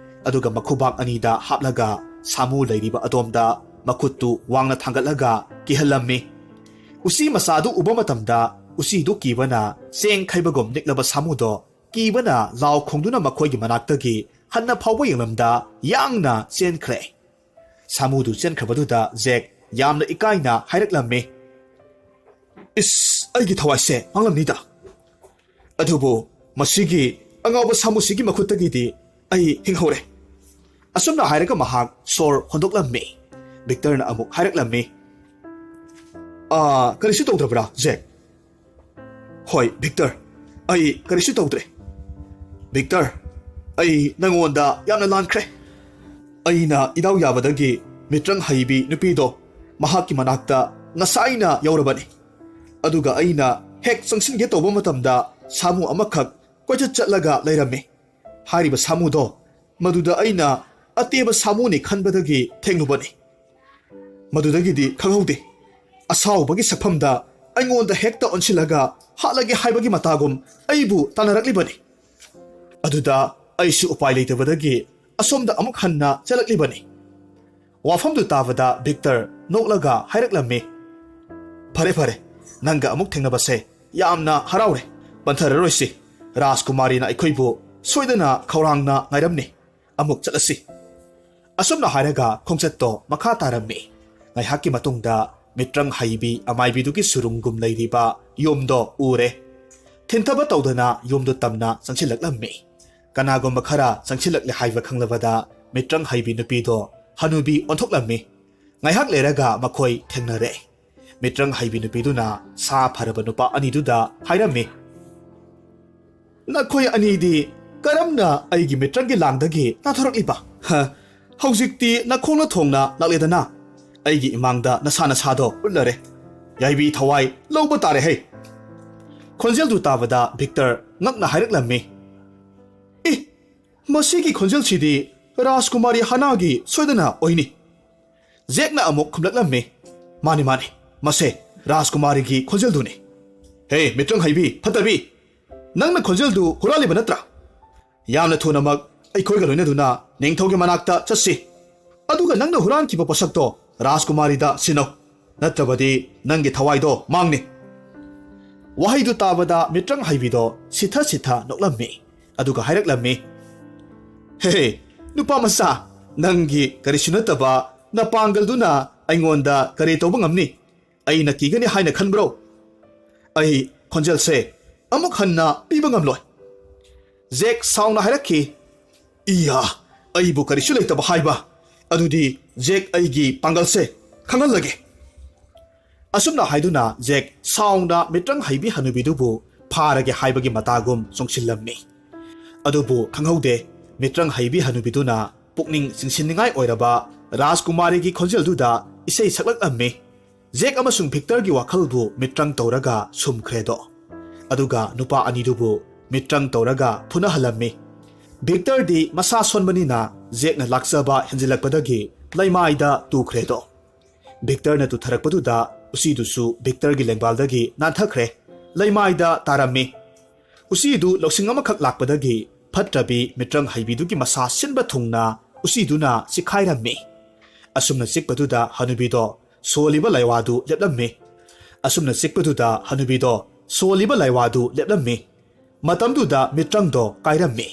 ꯑꯗꯨꯒ ꯃꯈꯨꯕꯥꯛ ꯑꯅꯤꯗ ꯍꯥꯞꯂꯒ ꯁꯥꯃꯨ ꯂꯩꯔꯤꯕ ꯑꯗꯣꯝꯗ ꯃꯈꯨꯠꯇꯨ ꯋꯥꯡꯅ ꯊꯥꯡꯒꯠꯂꯒ ꯀꯤꯍꯜꯂꯝꯃꯤ꯫ ꯎꯆꯤ ꯃꯆꯥꯗꯨ ꯎꯕ ꯃꯇꯝꯗ ꯎꯆꯤꯗꯨ ꯀꯤꯕꯅ ꯆꯦꯡ ꯈꯩꯕꯒꯨꯝ ꯅꯤꯛꯂꯕ ꯁꯥꯃꯨꯗꯣ ꯀꯤꯕꯅ ꯂꯥꯎ ꯈꯣꯡꯗꯨꯅ ꯃꯈꯣꯏꯒꯤ ꯃꯅꯥꯛꯇꯒꯤ ꯍꯟꯅ ꯐꯥꯎꯕ ꯌꯦꯡꯂꯝꯗ ꯌꯥꯡꯅ ꯆꯦꯟꯈ꯭ꯔꯦ꯫ ꯁꯥꯃꯨꯗꯨ ꯆꯦꯟꯈ꯭ꯔꯕꯗꯨꯗ ꯖꯦꯛ ꯌꯥꯝꯅ ꯏꯀꯥꯏꯅ ꯍꯥꯏꯔꯛꯂꯝꯃꯤ꯫ "ꯏꯁ, ꯑꯩꯒꯤ ꯊꯋꯥꯏꯁꯦ ꯃꯥꯡꯂꯝꯅꯤꯗ꯫ ꯑꯗꯨꯕꯨ ꯃꯁꯤꯒꯤ ꯑꯉꯥꯎꯕ ꯁꯥꯃꯨꯁꯤꯒꯤ ꯃꯈꯨꯠꯇꯒꯤꯗꯤ ꯑꯩ ꯍꯤꯡꯍꯧꯔꯦ꯫" ꯑꯁꯨꯝꯅ ꯍꯥꯏꯔꯒ ꯃꯍꯥꯛ ꯁꯣꯔ ꯍꯣꯟꯗꯣꯛꯂꯝꯃꯤ꯫ ꯚꯤꯛꯇꯔꯅ ꯑꯃꯨꯛ ꯍꯥꯏꯔꯛꯂꯝꯃꯤ꯫ "ꯑꯥ, ꯀꯔꯤꯁꯨ ꯇꯧꯗ꯭ꯔꯕ꯭ꯔꯥ, ꯖꯦꯛ?" "ꯍꯣꯏ, ꯚꯤꯛꯇꯔ, ꯑꯩ ꯀꯔꯤꯁꯨ ꯇꯧꯗ꯭ꯔꯦ꯫" "ꯚꯤꯛꯇꯔ, ꯑꯩ ꯅꯪꯉꯣꯟꯗ ꯌꯥꯝꯅ ꯂꯥꯟꯈ꯭ꯔꯦ꯫ ꯑꯩꯅ ꯏꯗꯥꯎ ꯌꯥꯕꯗꯒꯤ ꯃꯤꯇ꯭ꯔꯪ ꯍꯩꯕꯤ ꯅꯨꯄꯤꯗꯣ ꯃꯍꯥꯛꯀꯤ ꯃꯅꯥꯛꯇ ꯉꯁꯥꯏꯅ ꯌꯧꯔꯕꯅꯤ꯫ ꯑꯗꯨꯒ ꯑꯩꯅ ꯍꯦꯛ ꯆꯪꯁꯤꯟꯒꯦ ꯇꯧꯕ ꯃꯇꯝꯗ ꯁꯥꯃꯨ ꯑꯃꯈꯛ ꯀꯣꯏꯆꯠ ꯆꯠꯂꯒ ꯂꯩꯔꯝꯃꯤ꯫ ꯍꯥꯏꯔꯤꯕ ꯁꯥꯃꯨꯗꯣ ꯃꯗꯨꯗ ꯑꯩꯅ ꯑꯇꯦꯕ ꯁꯥꯃꯨꯅꯤ ꯈꯟꯕꯗꯒꯤ ꯊꯦꯡꯂꯨꯕꯅꯤ꯫ ꯃꯗꯨꯗꯒꯤꯗꯤ ꯈꯪꯍꯧꯗꯦ꯫ ꯑꯁꯥꯎꯕꯒꯤ ꯁꯛꯐꯝꯗ ꯑꯩꯉꯣꯟꯗ ꯍꯦꯛꯇ ꯑꯣꯟꯁꯤꯜꯂꯒ ꯍꯥꯠꯂꯒꯦ ꯍꯥꯏꯕꯒꯤ ꯃꯇꯥꯒꯨꯝ ꯑꯩꯕꯨ ꯇꯥꯟꯅꯔꯛꯂꯤꯕꯅꯤ꯫ ꯑꯗꯨꯗ ꯑꯩꯁꯨ ꯎꯄꯥꯏ ꯂꯩꯇꯕꯗꯒꯤ ꯑꯁꯣꯝꯗ ꯑꯃꯨꯛ ꯍꯟꯅ ꯆꯠꯂꯛꯂꯤꯕꯅꯤ꯫" ꯋꯥꯐꯝꯗꯨ ꯇꯥꯕꯗ ꯚꯤꯛꯇꯔ ꯅꯣꯛꯂꯒ ꯍꯥꯏꯔꯛꯂꯝꯃꯤ꯫ "ꯐꯔꯦ, ꯐꯔꯦ, ꯅꯪꯒ ꯑꯃꯨꯛ ꯊꯦꯡꯅꯕꯁꯦ ꯌꯥꯝꯅ ꯍꯔꯥꯎꯔꯦ꯫ ꯄꯟꯊꯔꯔꯣꯏꯁꯤ꯫ ꯔꯥꯖꯀꯨꯃꯥꯔꯤꯅ ꯑꯩꯈꯣꯏꯕꯨ ꯁꯣꯏꯗꯅ ꯈꯧꯔꯥꯡꯅ ꯉꯥꯏꯔꯝꯅꯤ꯫ ꯑꯃꯨꯛ ꯆꯠꯂꯁꯤ꯫" ꯑꯁꯨꯝꯅ ꯍꯥꯏꯔꯒ ꯈꯣꯡꯆꯠꯇꯣ ꯃꯈꯥ ꯇꯥꯔꯝꯃꯤ꯫ ꯉꯥꯏꯍꯥꯛꯀꯤ ꯃꯇꯨꯡꯗ ꯃꯤꯇ꯭ꯔꯪ ꯍꯩꯕꯤ ꯑꯃꯥꯏꯕꯤꯗꯨꯒꯤ ꯁꯨꯔꯨꯡꯒꯨꯝ ꯂꯩꯔꯤꯕ ꯌꯨꯝꯗꯣ ꯎꯔꯦ꯫ ꯊꯤꯟꯊꯕ ꯇꯧꯗꯅ ꯌꯨꯝꯗꯨ ꯇꯝꯅ ꯆꯪꯁꯤꯜꯂꯛꯂꯝꯃꯤ꯫ ꯀꯅꯥꯒꯨꯝꯕ ꯈꯔ ꯆꯪꯁꯤꯜꯂꯛꯂꯦ ꯍꯥꯏꯕ ꯈꯪꯂꯕꯗ ꯃꯤꯇ꯭ꯔꯪ ꯍꯩꯕꯤ ꯅꯨꯄꯤꯗꯣ ꯍꯅꯨꯕꯤ ꯑꯣꯟꯊꯣꯛꯂꯝꯃꯤ꯫ ꯉꯥꯏꯍꯥꯛ ꯂꯩꯔꯒ ꯃꯈꯣꯏ ꯊꯦꯡꯅꯔꯦ꯫ ꯃꯤꯇ꯭ꯔꯪ ꯍꯩꯕꯤ ꯅꯨꯄꯤꯗꯨꯅ ꯁꯥ ꯐꯔꯕ ꯅꯨꯄꯥ ꯑꯅꯤꯗꯨꯗ ꯍꯥꯏꯔꯝꯃꯤ, "ꯅꯈꯣꯏ ꯑꯅꯤꯗꯤ ꯀꯔꯝꯅ ꯑꯩꯒꯤ ꯃꯤꯇ꯭ꯔꯪꯒꯤ ꯂꯥꯡꯗꯒꯤ ꯅꯥꯟꯊꯣꯔꯛꯂꯤꯕ? ꯍ, ꯍꯧꯖꯤꯛꯇꯤ ꯅꯈꯣꯡꯅ ꯊꯣꯡꯅ ꯂꯥꯛꯂꯦꯗꯅ꯫ ꯑꯩꯒꯤ ꯏꯃꯥꯡꯗ ꯅꯁꯥ ꯅꯁꯥꯗꯣ ꯎꯠꯂꯔꯦ꯫ ꯌꯥꯏꯕꯤ ꯊꯋꯥꯏ ꯂꯧꯕ ꯇꯥꯔꯦ ꯍꯩ꯫ ꯈꯣꯟꯖꯦꯜꯗꯨ ꯇꯥꯕꯗ ꯚꯤꯛꯇꯔ ꯉꯛꯅ ꯍꯥꯏꯔꯛꯂꯝꯃꯤ, "ꯏ, ꯃꯁꯤꯒꯤ ꯈꯣꯟꯖꯦꯜꯁꯤꯗꯤ ꯔꯥꯖꯀꯨꯃꯥꯔꯤ ꯍꯥꯅꯥꯒꯤ ꯁꯣꯏꯗꯅ ꯑꯣꯏꯅꯤ꯫" ꯖꯦꯛꯅ ꯑꯃꯨꯛ ꯈꯨꯝꯂꯛꯂꯝꯃꯤ, "ꯃꯥꯅꯤ, ꯃꯥꯅꯤ, ꯃꯁꯦ ꯔꯥꯖꯀꯨꯃꯥꯔꯤꯒꯤ ꯈꯣꯟꯖꯦꯜꯗꯨꯅꯤ꯫" "ꯍꯦ, ꯃꯤꯇ꯭ꯔꯪ ꯍꯩꯕꯤ, ꯐꯠꯇꯕꯤ, ꯅꯪꯅ ꯈꯣꯟꯖꯦꯜꯗꯨ ꯍꯨꯔꯥꯜꯂꯤꯕ ꯅꯠꯇ꯭ꯔꯥ? ꯌꯥꯝꯅ ꯊꯨꯅꯃꯛ ꯑꯩꯈꯣꯏꯒ ꯂꯣꯏꯅꯗꯨꯅ ꯅꯤꯡꯊꯧꯒꯤ ꯃꯅꯥꯛꯇ ꯆꯠꯁꯤ꯫ ꯑꯗꯨꯒ ꯅꯪꯅ ꯍꯨꯔꯥꯟꯈꯤꯕ ꯄꯣꯠꯁꯛꯇꯣ ꯔꯥꯖꯀꯨꯃꯥꯔꯤꯗ ꯁꯤꯟꯅꯧ, ꯅꯠꯇ꯭ꯔꯕꯗꯤ ꯅꯪꯒꯤ ꯊꯋꯥꯏꯗꯣ ꯃꯥꯡꯅꯤ꯫" ꯋꯥꯍꯩꯗꯨ ꯇꯥꯕꯗ ꯃꯤꯇ꯭ꯔꯪ ꯍꯩꯕꯤꯗꯣ ꯁꯤꯊ ꯁꯤꯊ ꯅꯣꯛꯂꯝꯃꯤ꯫ ꯑꯗꯨꯒ ꯍꯥꯏꯔꯛꯂꯝꯃꯤ, "ꯍꯦ, ꯅꯨꯄꯥ ꯃꯆꯥ, ꯅꯪꯒꯤ ꯀꯔꯤꯁꯨ ꯅꯠꯇꯕ ꯅꯄꯥꯡꯒꯜꯗꯨꯅ ꯑꯩꯉꯣꯟꯗ ꯀꯔꯤ ꯇꯧꯕ ꯉꯝꯅꯤ? ꯑꯩꯅ ꯀꯤꯒꯅꯤ ꯍꯥꯏꯅ ꯈꯟꯕ꯭ꯔꯣ? ꯑꯩ ꯈꯣꯟꯖꯦꯜꯁꯦ ꯑꯃꯨꯛ ꯍꯟꯅ ꯄꯤꯕ ꯉꯝꯂꯣꯏ꯫" ꯖꯦꯛ ꯁꯥꯎꯅ ꯍꯥꯏꯔꯛꯈꯤ, "ꯏꯌꯥ, ꯑꯩꯕꯨ ꯀꯔꯤꯁꯨ ꯂꯩꯇꯕ ꯍꯥꯏꯕ? ꯑꯗꯨꯗꯤ ꯖꯦꯛ ꯑꯩꯒꯤ ꯄꯥꯡꯒꯜꯁꯦ ꯈꯪꯍꯜꯂꯒꯦ꯫" ꯑꯁꯨꯝꯅ ꯍꯥꯏꯗꯨꯅ ꯖꯦꯛ ꯁꯥꯎꯅ ꯃꯤꯇ꯭ꯔꯪ ꯍꯩꯕꯤ ꯍꯅꯨꯕꯤꯗꯨꯕꯨ ꯐꯥꯔꯒꯦ ꯍꯥꯏꯕꯒꯤ ꯃꯇꯥꯒꯨꯝ ꯆꯣꯡꯁꯤꯜꯂꯝꯃꯤ꯫ ꯑꯗꯨꯕꯨ ꯈꯪꯍꯧꯗꯦ, ꯃꯤꯇ꯭ꯔꯪ ꯍꯩꯕꯤ ꯍꯅꯨꯕꯤꯗꯨꯅ ꯄꯨꯛꯅꯤꯡ ꯆꯤꯡꯁꯤꯟꯅꯤꯡꯉꯥꯏ ꯑꯣꯏꯔꯕ ꯔꯥꯖꯀꯨꯃꯥꯔꯤꯒꯤ ꯈꯣꯟꯖꯦꯜꯗꯨꯗ ꯏꯁꯩ ꯁꯛꯂꯛꯂꯝꯃꯤ꯫ ꯖꯦꯛ ꯑꯃꯁꯨꯡ ꯚꯤꯛꯇꯔꯒꯤ ꯋꯥꯈꯜꯕꯨ ꯃꯤꯇ꯭ꯔꯪ ꯇꯧꯔꯒ ꯁꯨꯝꯈ꯭ꯔꯦꯗꯣ꯫ ꯑꯗꯨꯒ ꯅꯨꯄꯥ ꯑꯅꯤꯗꯨꯕꯨ ꯃꯤꯇ꯭ꯔꯪ ꯇꯧꯔꯒ ꯐꯨꯅꯍꯜꯂꯝꯃꯤ꯫ ꯚꯤꯛꯇꯔꯗꯤ ꯃꯁꯥ ꯁꯣꯟꯕꯅꯤꯅ ꯖꯦꯛꯅ ꯂꯥꯛꯆꯕ ꯍꯦꯟꯖꯤꯜꯂꯛꯄꯗꯒꯤ ꯂꯩꯃꯥꯏꯗ ꯇꯨꯈ꯭ꯔꯦꯗꯣ꯫ ꯚꯤꯛꯇꯔꯅ ꯇꯨꯊꯔꯛꯄꯗꯨꯗ ꯎꯆꯤꯗꯨꯁꯨ ꯚꯤꯛꯇꯔꯒꯤ ꯂꯦꯡꯕꯥꯜꯗꯒꯤ ꯅꯥꯟꯊꯈ꯭ꯔꯦ, ꯂꯩꯃꯥꯏꯗ ꯇꯥꯔꯝꯃꯤ꯫ ꯎꯆꯤꯗꯨ ꯂꯧꯁꯤꯡ ꯑꯃꯈꯛ ꯂꯥꯛꯄꯗꯒꯤ ꯐꯠꯇ꯭ꯔꯕꯤ ꯃꯤꯇ꯭ꯔꯪ ꯍꯩꯕꯤꯗꯨꯒꯤ ꯃꯁꯥ ꯁꯤꯟꯕ ꯊꯨꯡꯅ ꯎꯆꯤꯗꯨꯅ ꯆꯤꯈꯥꯏꯔꯝꯃꯤ꯫ ꯑꯁꯨꯝꯅ ꯆꯤꯛꯄꯗꯨꯗ ꯍꯅꯨꯕꯤꯗꯣ ꯁꯣꯜꯂꯤꯕ ꯂꯥꯏꯋꯥꯗꯨ ꯂꯦꯞꯂꯝꯃꯤ꯫ ꯑꯁꯨꯝꯅ ꯆꯤꯛꯄꯗꯨꯗ ꯍꯅꯨꯕꯤꯗꯣ ꯁꯣꯜꯂꯤꯕ ꯂꯥꯏꯋꯥꯗꯨ ꯂꯦꯞꯂꯝꯃꯤ꯫ ꯃꯇꯝꯗꯨꯗ ꯃꯤꯇ꯭ꯔꯪꯗꯣ ꯀꯥꯏꯔꯝꯃꯤ꯫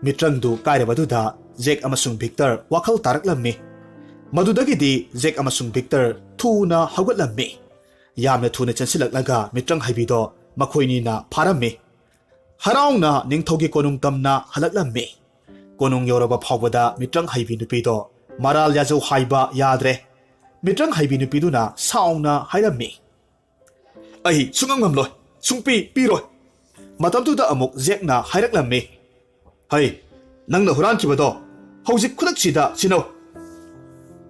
ꯃꯤꯇ꯭ꯔꯪꯗꯨ ꯀꯥꯏꯔꯕꯗꯨꯗ ꯖꯦꯛ ꯑꯃꯁꯨꯡ ꯚꯤꯛꯇꯔ ꯋꯥꯈꯜ ꯇꯥꯔꯛꯂꯝꯃꯤ꯫ ꯃꯗꯨꯗꯒꯤꯗꯤ ꯖꯦꯛ ꯑꯃꯁꯨꯡ ꯚꯤꯛꯇꯔ ꯊꯨꯅ ꯍꯧꯒꯠꯂꯝꯃꯤ꯫ ꯌꯥꯝꯅ ꯊꯨꯅ ꯆꯦꯟꯁꯤꯜꯂꯛꯂꯒ ꯃꯤꯇ꯭ꯔꯪ ꯍꯩꯕꯤꯗꯣ ꯃꯈꯣꯏꯅꯤꯅ ꯐꯥꯔꯝꯃꯤ꯫ ꯍꯔꯥꯎꯅ ꯅꯤꯡꯊꯧꯒꯤ ꯀꯣꯅꯨꯡ ꯇꯝꯅ ꯍꯜꯂꯛꯂꯝꯃꯤ꯫ ꯀꯣꯅꯨꯡ ꯌꯧꯔꯕ ꯐꯥꯎꯕꯗ ꯃꯤꯇ꯭ꯔꯪ ꯍꯩꯕꯤ ꯅꯨꯄꯤꯗꯣ ꯃꯔꯥꯜ ꯌꯥꯖꯧ ꯍꯥꯏꯕ ꯌꯥꯗ꯭ꯔꯦ꯫ ꯃꯤꯇ꯭ꯔꯪ ꯍꯩꯕꯤ ꯅꯨꯄꯤꯗꯨꯅ ꯁꯥꯎꯅ ꯍꯥꯏꯔꯝꯃꯤ, "ꯑꯩ ꯁꯨꯡꯉꯝ ꯉꯝꯂꯣꯏ, ꯁꯨꯡꯄꯤ ꯄꯤꯔꯣꯏ꯫" ꯃꯇꯝꯗꯨꯗ ꯑꯃꯨꯛ ꯖꯦꯛꯅ ꯍꯥꯏꯔꯛꯂꯝꯃꯤ, ꯍꯩ, ꯅꯪꯅ ꯍꯨꯔꯥꯟꯈꯤꯕꯗꯣ ꯍꯧꯖꯤꯛ ꯈꯨꯗꯛꯁꯤꯗ ꯁꯤꯟꯅꯧ꯫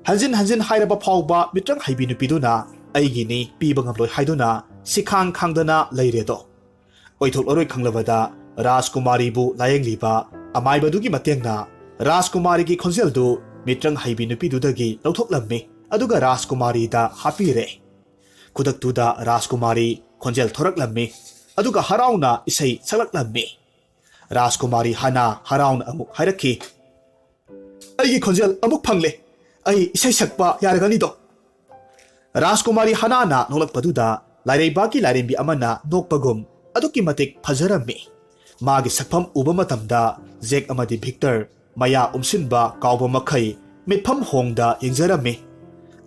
ꯍꯟꯖꯤꯟ ꯍꯟꯖꯤꯟ ꯍꯥꯏꯔꯕ ꯐꯥꯎꯕ ꯃꯤꯇ꯭ꯔꯪ ꯍꯩꯕꯤ ꯅꯨꯄꯤꯗꯨꯅ ꯑꯩꯒꯤꯅꯤ, ꯄꯤꯕ ꯉꯝꯂꯣꯏ ꯍꯥꯏꯗꯨꯅ ꯁꯤꯈꯥꯡ ꯈꯥꯡꯗꯅ ꯂꯩꯔꯦꯗꯣ꯫ ꯑꯣꯏꯊꯣꯛꯂꯔꯣꯏ ꯈꯪꯂꯕꯗ ꯔꯥꯖꯀꯨꯃꯥꯔꯤꯕꯨ ꯂꯥꯌꯦꯡꯂꯤꯕ ꯑꯃꯥꯏꯕꯗꯨꯒꯤ ꯃꯇꯦꯡꯅ ꯔꯥꯖꯀꯨꯃꯥꯔꯤꯒꯤ ꯈꯣꯟꯖꯦꯜꯗꯨ ꯃꯤꯇ꯭ꯔꯪ ꯍꯩꯕꯤ ꯅꯨꯄꯤꯗꯨꯗꯒꯤ ꯂꯧꯊꯣꯛꯂꯝꯃꯤ, ꯑꯗꯨꯒ ꯔꯥꯖꯀꯨꯃꯥꯔꯤꯗ ꯍꯥꯞꯄꯤꯔꯦ꯫ ꯈꯨꯗꯛꯇꯨꯗ ꯔꯥꯖꯀꯨꯃꯥꯔꯤ ꯈꯣꯟꯖꯦꯜ ꯊꯣꯔꯛꯂꯝꯃꯤ, ꯑꯗꯨꯒ ꯍꯔꯥꯎꯅ ꯏꯁꯩ ꯁꯛꯂꯛꯂꯝꯃꯤ꯫ ꯔꯥꯖꯀꯨꯃꯥꯔꯤ ꯍꯥꯅꯥ ꯍꯔꯥꯎꯅ ꯑꯃꯨꯛ ꯍꯥꯏꯔꯛꯈꯤ, "ꯑꯩꯒꯤ ꯈꯣꯟꯖꯦꯜ ꯑꯃꯨꯛ ꯐꯪꯂꯦ꯫ ꯑꯩ ꯏꯁꯩ ꯁꯛꯄ ꯌꯥꯔꯒꯅꯤꯗꯣ?" ꯔꯥꯖꯀꯨꯃꯥꯔꯤ ꯍꯥꯅꯥꯅ ꯅꯣꯛꯂꯛꯄꯗꯨꯗ ꯂꯥꯏꯔꯩꯕꯥꯛꯀꯤ ꯂꯥꯏꯔꯦꯝꯕꯤ ꯑꯃꯅ ꯅꯣꯛꯄꯒꯨꯝ ꯑꯗꯨꯛꯀꯤ ꯃꯇꯤꯛ ꯐꯖꯔꯝꯃꯤ꯫ ꯃꯥꯒꯤ ꯁꯛꯐꯝ ꯎꯕ ꯃꯇꯝꯗ ꯖꯦꯛ ꯑꯃꯗꯤ ꯚꯤꯛꯇꯔ ꯃꯌꯥ ꯎꯝꯁꯤꯟꯕ ꯀꯥꯎꯕ ꯃꯈꯩ ꯃꯤꯠꯐꯝ ꯍꯣꯡꯗ ꯌꯦꯡꯖꯔꯝꯃꯤ꯫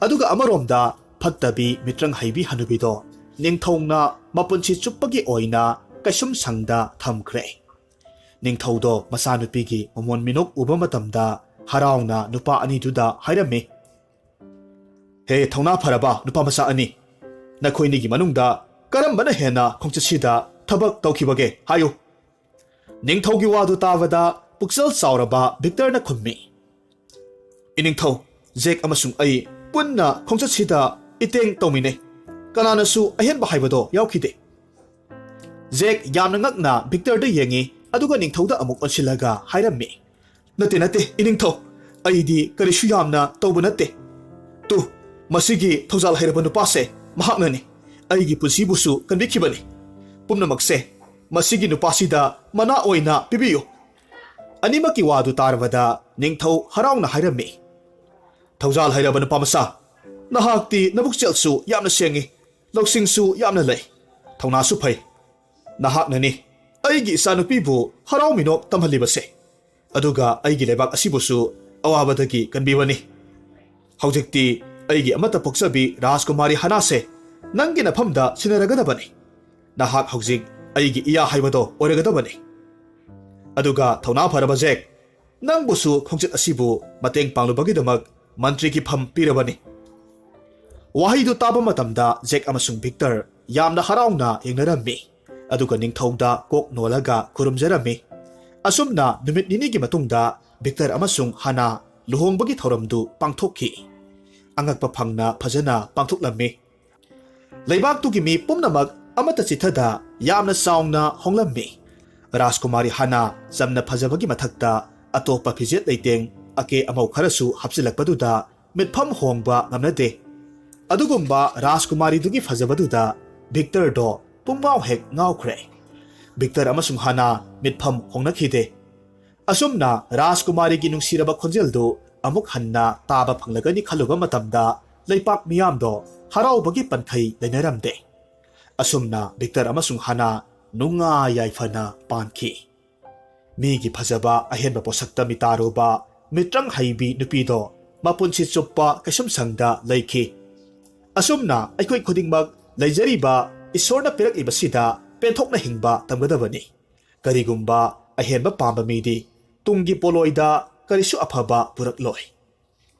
ꯑꯗꯨꯒ ꯑꯃꯔꯣꯝꯗ ꯐꯠꯇꯕꯤ ꯃꯤꯇ꯭ꯔꯪ ꯍꯩꯕꯤ ꯍꯅꯨꯕꯤꯗꯣ ꯅꯤꯡꯊꯧꯅ ꯃꯄꯨꯟꯁꯤ ꯆꯨꯞꯄꯒꯤ ꯑꯣꯏꯅ ꯀꯩꯁꯨꯝ ꯁꯪꯗ ꯊꯝꯈ꯭ꯔꯦ꯫ ꯅꯤꯡꯊꯧꯗꯣ ꯃꯆꯥꯅꯨꯄꯤꯒꯤ ꯃꯃꯣꯟ ꯃꯤꯅꯣꯛ ꯎꯕ ꯃꯇꯝꯗ ꯍꯔꯥꯎꯅ ꯅꯨꯄꯥ ꯑꯅꯤꯗꯨꯗ ꯍꯥꯏꯔꯝꯃꯤ, "ꯍꯦ ꯊꯧꯅꯥ ꯐꯔꯕ ꯅꯨꯄꯥ ꯃꯆꯥ ꯑꯅꯤ, ꯅꯈꯣꯏꯅꯤꯒꯤ ꯃꯅꯨꯡꯗ ꯀꯔꯝꯕꯅ ꯍꯦꯟꯅ ꯈꯣꯡꯆꯠꯁꯤꯗ ꯊꯕꯛ ꯇꯧꯈꯤꯕꯒꯦ ꯍꯥꯏꯌꯨ?" ꯅꯤꯡꯊꯧꯒꯤ ꯋꯥꯗꯨ ꯇꯥꯕꯗ ꯄꯨꯛꯆꯦꯜ ꯆꯥꯎꯔꯕ ꯚꯤꯛꯇꯔꯅ ꯈꯨꯝꯃꯤ, "ꯏꯅꯤꯡꯊꯧ, ꯖꯦꯛ ꯑꯃꯁꯨꯡ ꯑꯩ ꯄꯨꯟꯅ ꯈꯣꯡꯆꯠꯁꯤꯗ ꯏꯇꯦꯡ ꯇꯧꯃꯤꯟꯅꯩ꯫ ꯀꯅꯥꯅꯁꯨ ꯑꯍꯦꯟꯕ ꯍꯥꯏꯕꯗꯣ ꯌꯥꯎꯈꯤꯗꯦ꯫" ꯖꯦꯛ ꯌꯥꯝꯅ ꯉꯛꯅ ꯚꯤꯛꯇꯔꯗ ꯌꯦꯡꯉꯤ, ꯑꯗꯨꯒ ꯅꯤꯡꯊꯧꯗ ꯑꯃꯨꯛ ꯑꯣꯟꯁꯤꯜꯂꯒ ꯍꯥꯏꯔꯝꯃꯤ, "ꯅꯠꯇꯦ, ꯅꯠꯇꯦ, ꯏꯅꯤꯡꯊꯧ, ꯑꯩꯗꯤ ꯀꯔꯤꯁꯨ ꯌꯥꯝꯅ ꯇꯧꯕ ꯅꯠꯇꯦ꯫ ꯇꯨ, ꯃꯁꯤꯒꯤ ꯊꯧꯖꯥꯜ ꯍꯩꯔꯕ ꯅꯨꯄꯥꯁꯦ ꯃꯍꯥꯛꯅꯅꯤ ꯑꯩꯒꯤ ꯄꯨꯟꯁꯤꯕꯨꯁꯨ ꯀꯟꯕꯤꯈꯤꯕꯅꯤ꯫ ꯄꯨꯝꯅꯃꯛꯁꯦ ꯃꯁꯤꯒꯤ ꯅꯨꯄꯥꯁꯤꯗ ꯃꯅꯥ ꯑꯣꯏꯅ ꯄꯤꯕꯤꯌꯨ꯫" ꯑꯅꯤꯃꯛꯀꯤ ꯋꯥꯗꯨ ꯇꯥꯔꯕꯗ ꯅꯤꯡꯊꯧ ꯍꯔꯥꯎꯅ ꯍꯥꯏꯔꯝꯃꯤ, "ꯊꯧꯖꯥꯜ ꯍꯩꯔꯕ ꯅꯨꯄꯥ ꯃꯆꯥ, ꯅꯍꯥꯛꯇꯤ ꯅꯕꯨꯛꯆꯦꯜꯁꯨ ꯌꯥꯝꯅ ꯁꯦꯡꯉꯤ, ꯂꯧꯁꯤꯡꯁꯨ ꯌꯥꯝꯅ ꯂꯩ, ꯊꯧꯅꯥꯁꯨ ꯐꯩ꯫ ꯅꯍꯥꯛꯅꯅꯤ ꯑꯩꯒꯤ ꯏꯆꯥꯅꯨꯄꯤꯕꯨ ꯍꯔꯥꯎ ꯃꯤꯅꯣꯛ ꯇꯝꯍꯜꯂꯤꯕꯁꯦ, ꯑꯗꯨꯒ ꯑꯩꯒꯤ ꯂꯩꯕꯥꯛ ꯑꯁꯤꯕꯨꯁꯨ ꯑꯋꯥꯕꯗꯒꯤ ꯀꯟꯕꯤꯕꯅꯤ꯫ ꯍꯧꯖꯤꯛꯇꯤ ꯑꯩꯒꯤ ꯑꯃꯠꯇ ꯄꯣꯛꯆꯕꯤ ꯔꯥꯖꯀꯨꯃꯥꯔꯤ ꯍꯅꯥꯁꯦ ꯅꯪꯒꯤ ꯅꯐꯝꯗ ꯁꯤꯟꯅꯔꯒꯗꯕꯅꯤ꯫ ꯅꯍꯥꯛ ꯍꯧꯖꯤꯛ ꯑꯩꯒꯤ ꯏꯌꯥ ꯍꯥꯏꯕꯗꯣ ꯑꯣꯏꯔꯒꯗꯕꯅꯤ꯫ ꯑꯗꯨꯒ ꯊꯧꯅꯥ ꯐꯔꯕ ꯖꯦꯛ, ꯅꯪꯕꯨꯁꯨ ꯈꯣꯡꯆꯠ ꯑꯁꯤꯕꯨ ꯃꯇꯦꯡ ꯄꯥꯡꯂꯨꯕꯒꯤꯗꯃꯛ ꯃꯟꯇ꯭ꯔꯤꯒꯤ ꯐꯝ ꯄꯤꯔꯕꯅꯤ꯫" ꯋꯥꯍꯩꯗꯨ ꯇꯥꯕ ꯃꯇꯝꯗ ꯖꯦꯛ ꯑꯃꯁꯨꯡ ꯚꯤꯛꯇꯔ ꯌꯥꯝꯅ ꯍꯔꯥꯎꯅ ꯌꯦꯡꯅꯔꯝꯃꯤ, ꯑꯗꯨꯒ ꯅꯤꯡꯊꯧꯗ ꯀꯣꯛ ꯅꯣꯜꯂꯒ ꯈꯨꯔꯨꯝꯖꯔꯝꯃꯤ꯫ ꯑꯁꯨꯝꯅ ꯅꯨꯃꯤꯠ ꯅꯤꯅꯤꯒꯤ ꯃꯇꯨꯡꯗ ꯚꯤꯛꯇꯔ ꯑꯃꯁꯨꯡ ꯍꯥꯅꯥ ꯂꯨꯍꯣꯡꯕꯒꯤ ꯊꯧꯔꯝꯗꯨ ꯄꯥꯡꯊꯣꯛꯈꯤ꯫ ꯑꯉꯛꯄ ꯐꯪꯅ ꯐꯖꯅ ꯄꯥꯡꯊꯣꯛꯂꯝꯃꯤ꯫ ꯂꯩꯕꯥꯛꯇꯨꯒꯤ ꯃꯤ ꯄꯨꯝꯅꯃꯛ ꯑꯃꯠꯇ ꯆꯤꯠꯊꯗ ꯌꯥꯝꯅ ꯆꯥꯎꯅ ꯍꯣꯡꯂꯝꯃꯤ꯫ ꯔꯥꯖꯀꯨꯃꯥꯔꯤ ꯍꯥꯅꯥ ꯆꯝꯅ ꯐꯖꯕꯒꯤ ꯃꯊꯛꯇ ꯑꯇꯣꯞꯄ ꯐꯤꯖꯦꯠ ꯂꯩꯇꯦꯡ ꯑꯀꯦ ꯑꯃꯧ ꯈꯔꯁꯨ ꯍꯥꯞꯆꯤꯜꯂꯛꯄꯗꯨꯗ ꯃꯤꯠꯐꯝ ꯍꯣꯡꯕ ꯉꯝꯅꯗꯦ꯫ ꯑꯗꯨꯒꯨꯝꯕ ꯔꯥꯖꯀꯨꯃꯥꯔꯤꯗꯨꯒꯤ ꯐꯖꯕꯗꯨꯗ ꯚꯤꯛꯇꯔꯗꯣ ꯄꯨꯡꯉꯥꯎ ꯍꯦꯛ ꯉꯥꯎꯈ꯭ꯔꯦ꯫ ꯚꯤꯛꯇꯔ ꯑꯃꯁꯨꯡ ꯍꯥꯅꯥ ꯃꯤꯠꯐꯝ ꯍꯣꯡꯅꯈꯤꯗꯦ꯫ ꯑꯁꯨꯝꯅ ꯔꯥꯖꯀꯨꯃꯥꯔꯤꯒꯤ ꯅꯨꯡꯁꯤꯔꯕ ꯈꯣꯟꯖꯦꯜꯗꯨ ꯑꯃꯨꯛ ꯍꯟꯅ ꯇꯥꯕ ꯐꯪꯂꯒꯅꯤ ꯈꯜꯂꯨꯕ ꯃꯇꯝꯗ ꯂꯩꯄꯥꯛ ꯃꯤꯌꯥꯝꯗꯣ ꯍꯔꯥꯎꯕꯒꯤ ꯄꯟꯊꯩ ꯂꯩꯅꯔꯝꯗꯦ꯫ ꯑꯁꯨꯝꯅ ꯚꯤꯛꯇꯔ ꯑꯃꯁꯨꯡ ꯍꯥꯅꯥ ꯅꯨꯡꯉꯥꯏ ꯌꯥꯏꯐꯅ ꯄꯥꯟꯈꯤ꯫ ꯃꯤꯒꯤ ꯐꯖꯕ ꯑꯍꯦꯟꯕ ꯄꯣꯠꯁꯛꯇ ꯃꯤꯇꯥꯔꯨꯕ ꯃꯤꯇ꯭ꯔꯪ ꯍꯩꯕꯤ ꯅꯨꯄꯤꯗꯣ ꯃꯄꯨꯟꯁꯤ ꯆꯨꯞꯄ ꯀꯩꯁꯨꯝꯁꯪꯗ ꯂꯩꯈꯤ꯫ ꯑꯁꯨꯝꯅ ꯑꯩꯈꯣꯏ ꯈꯨꯗꯤꯡꯃꯛ ꯂꯩꯖꯔꯤꯕ ꯏꯁꯣꯔꯅ ꯄꯤꯔꯛꯂꯤꯕꯁꯤꯗ ꯄꯦꯟꯊꯣꯛꯅ ꯍꯤꯡꯕ ꯇꯝꯒꯗꯕꯅꯤ꯫ ꯀꯔꯤꯒꯨꯝꯕ ꯑꯍꯦꯟꯕ ꯄꯥꯝꯕ ꯃꯤꯗꯤ ꯇꯨꯡꯒꯤ ꯄꯣꯠꯂꯣꯏꯗ ꯀꯔꯤꯁꯨ ꯑꯐꯕ ꯄꯨꯔꯛꯂꯣꯏ꯫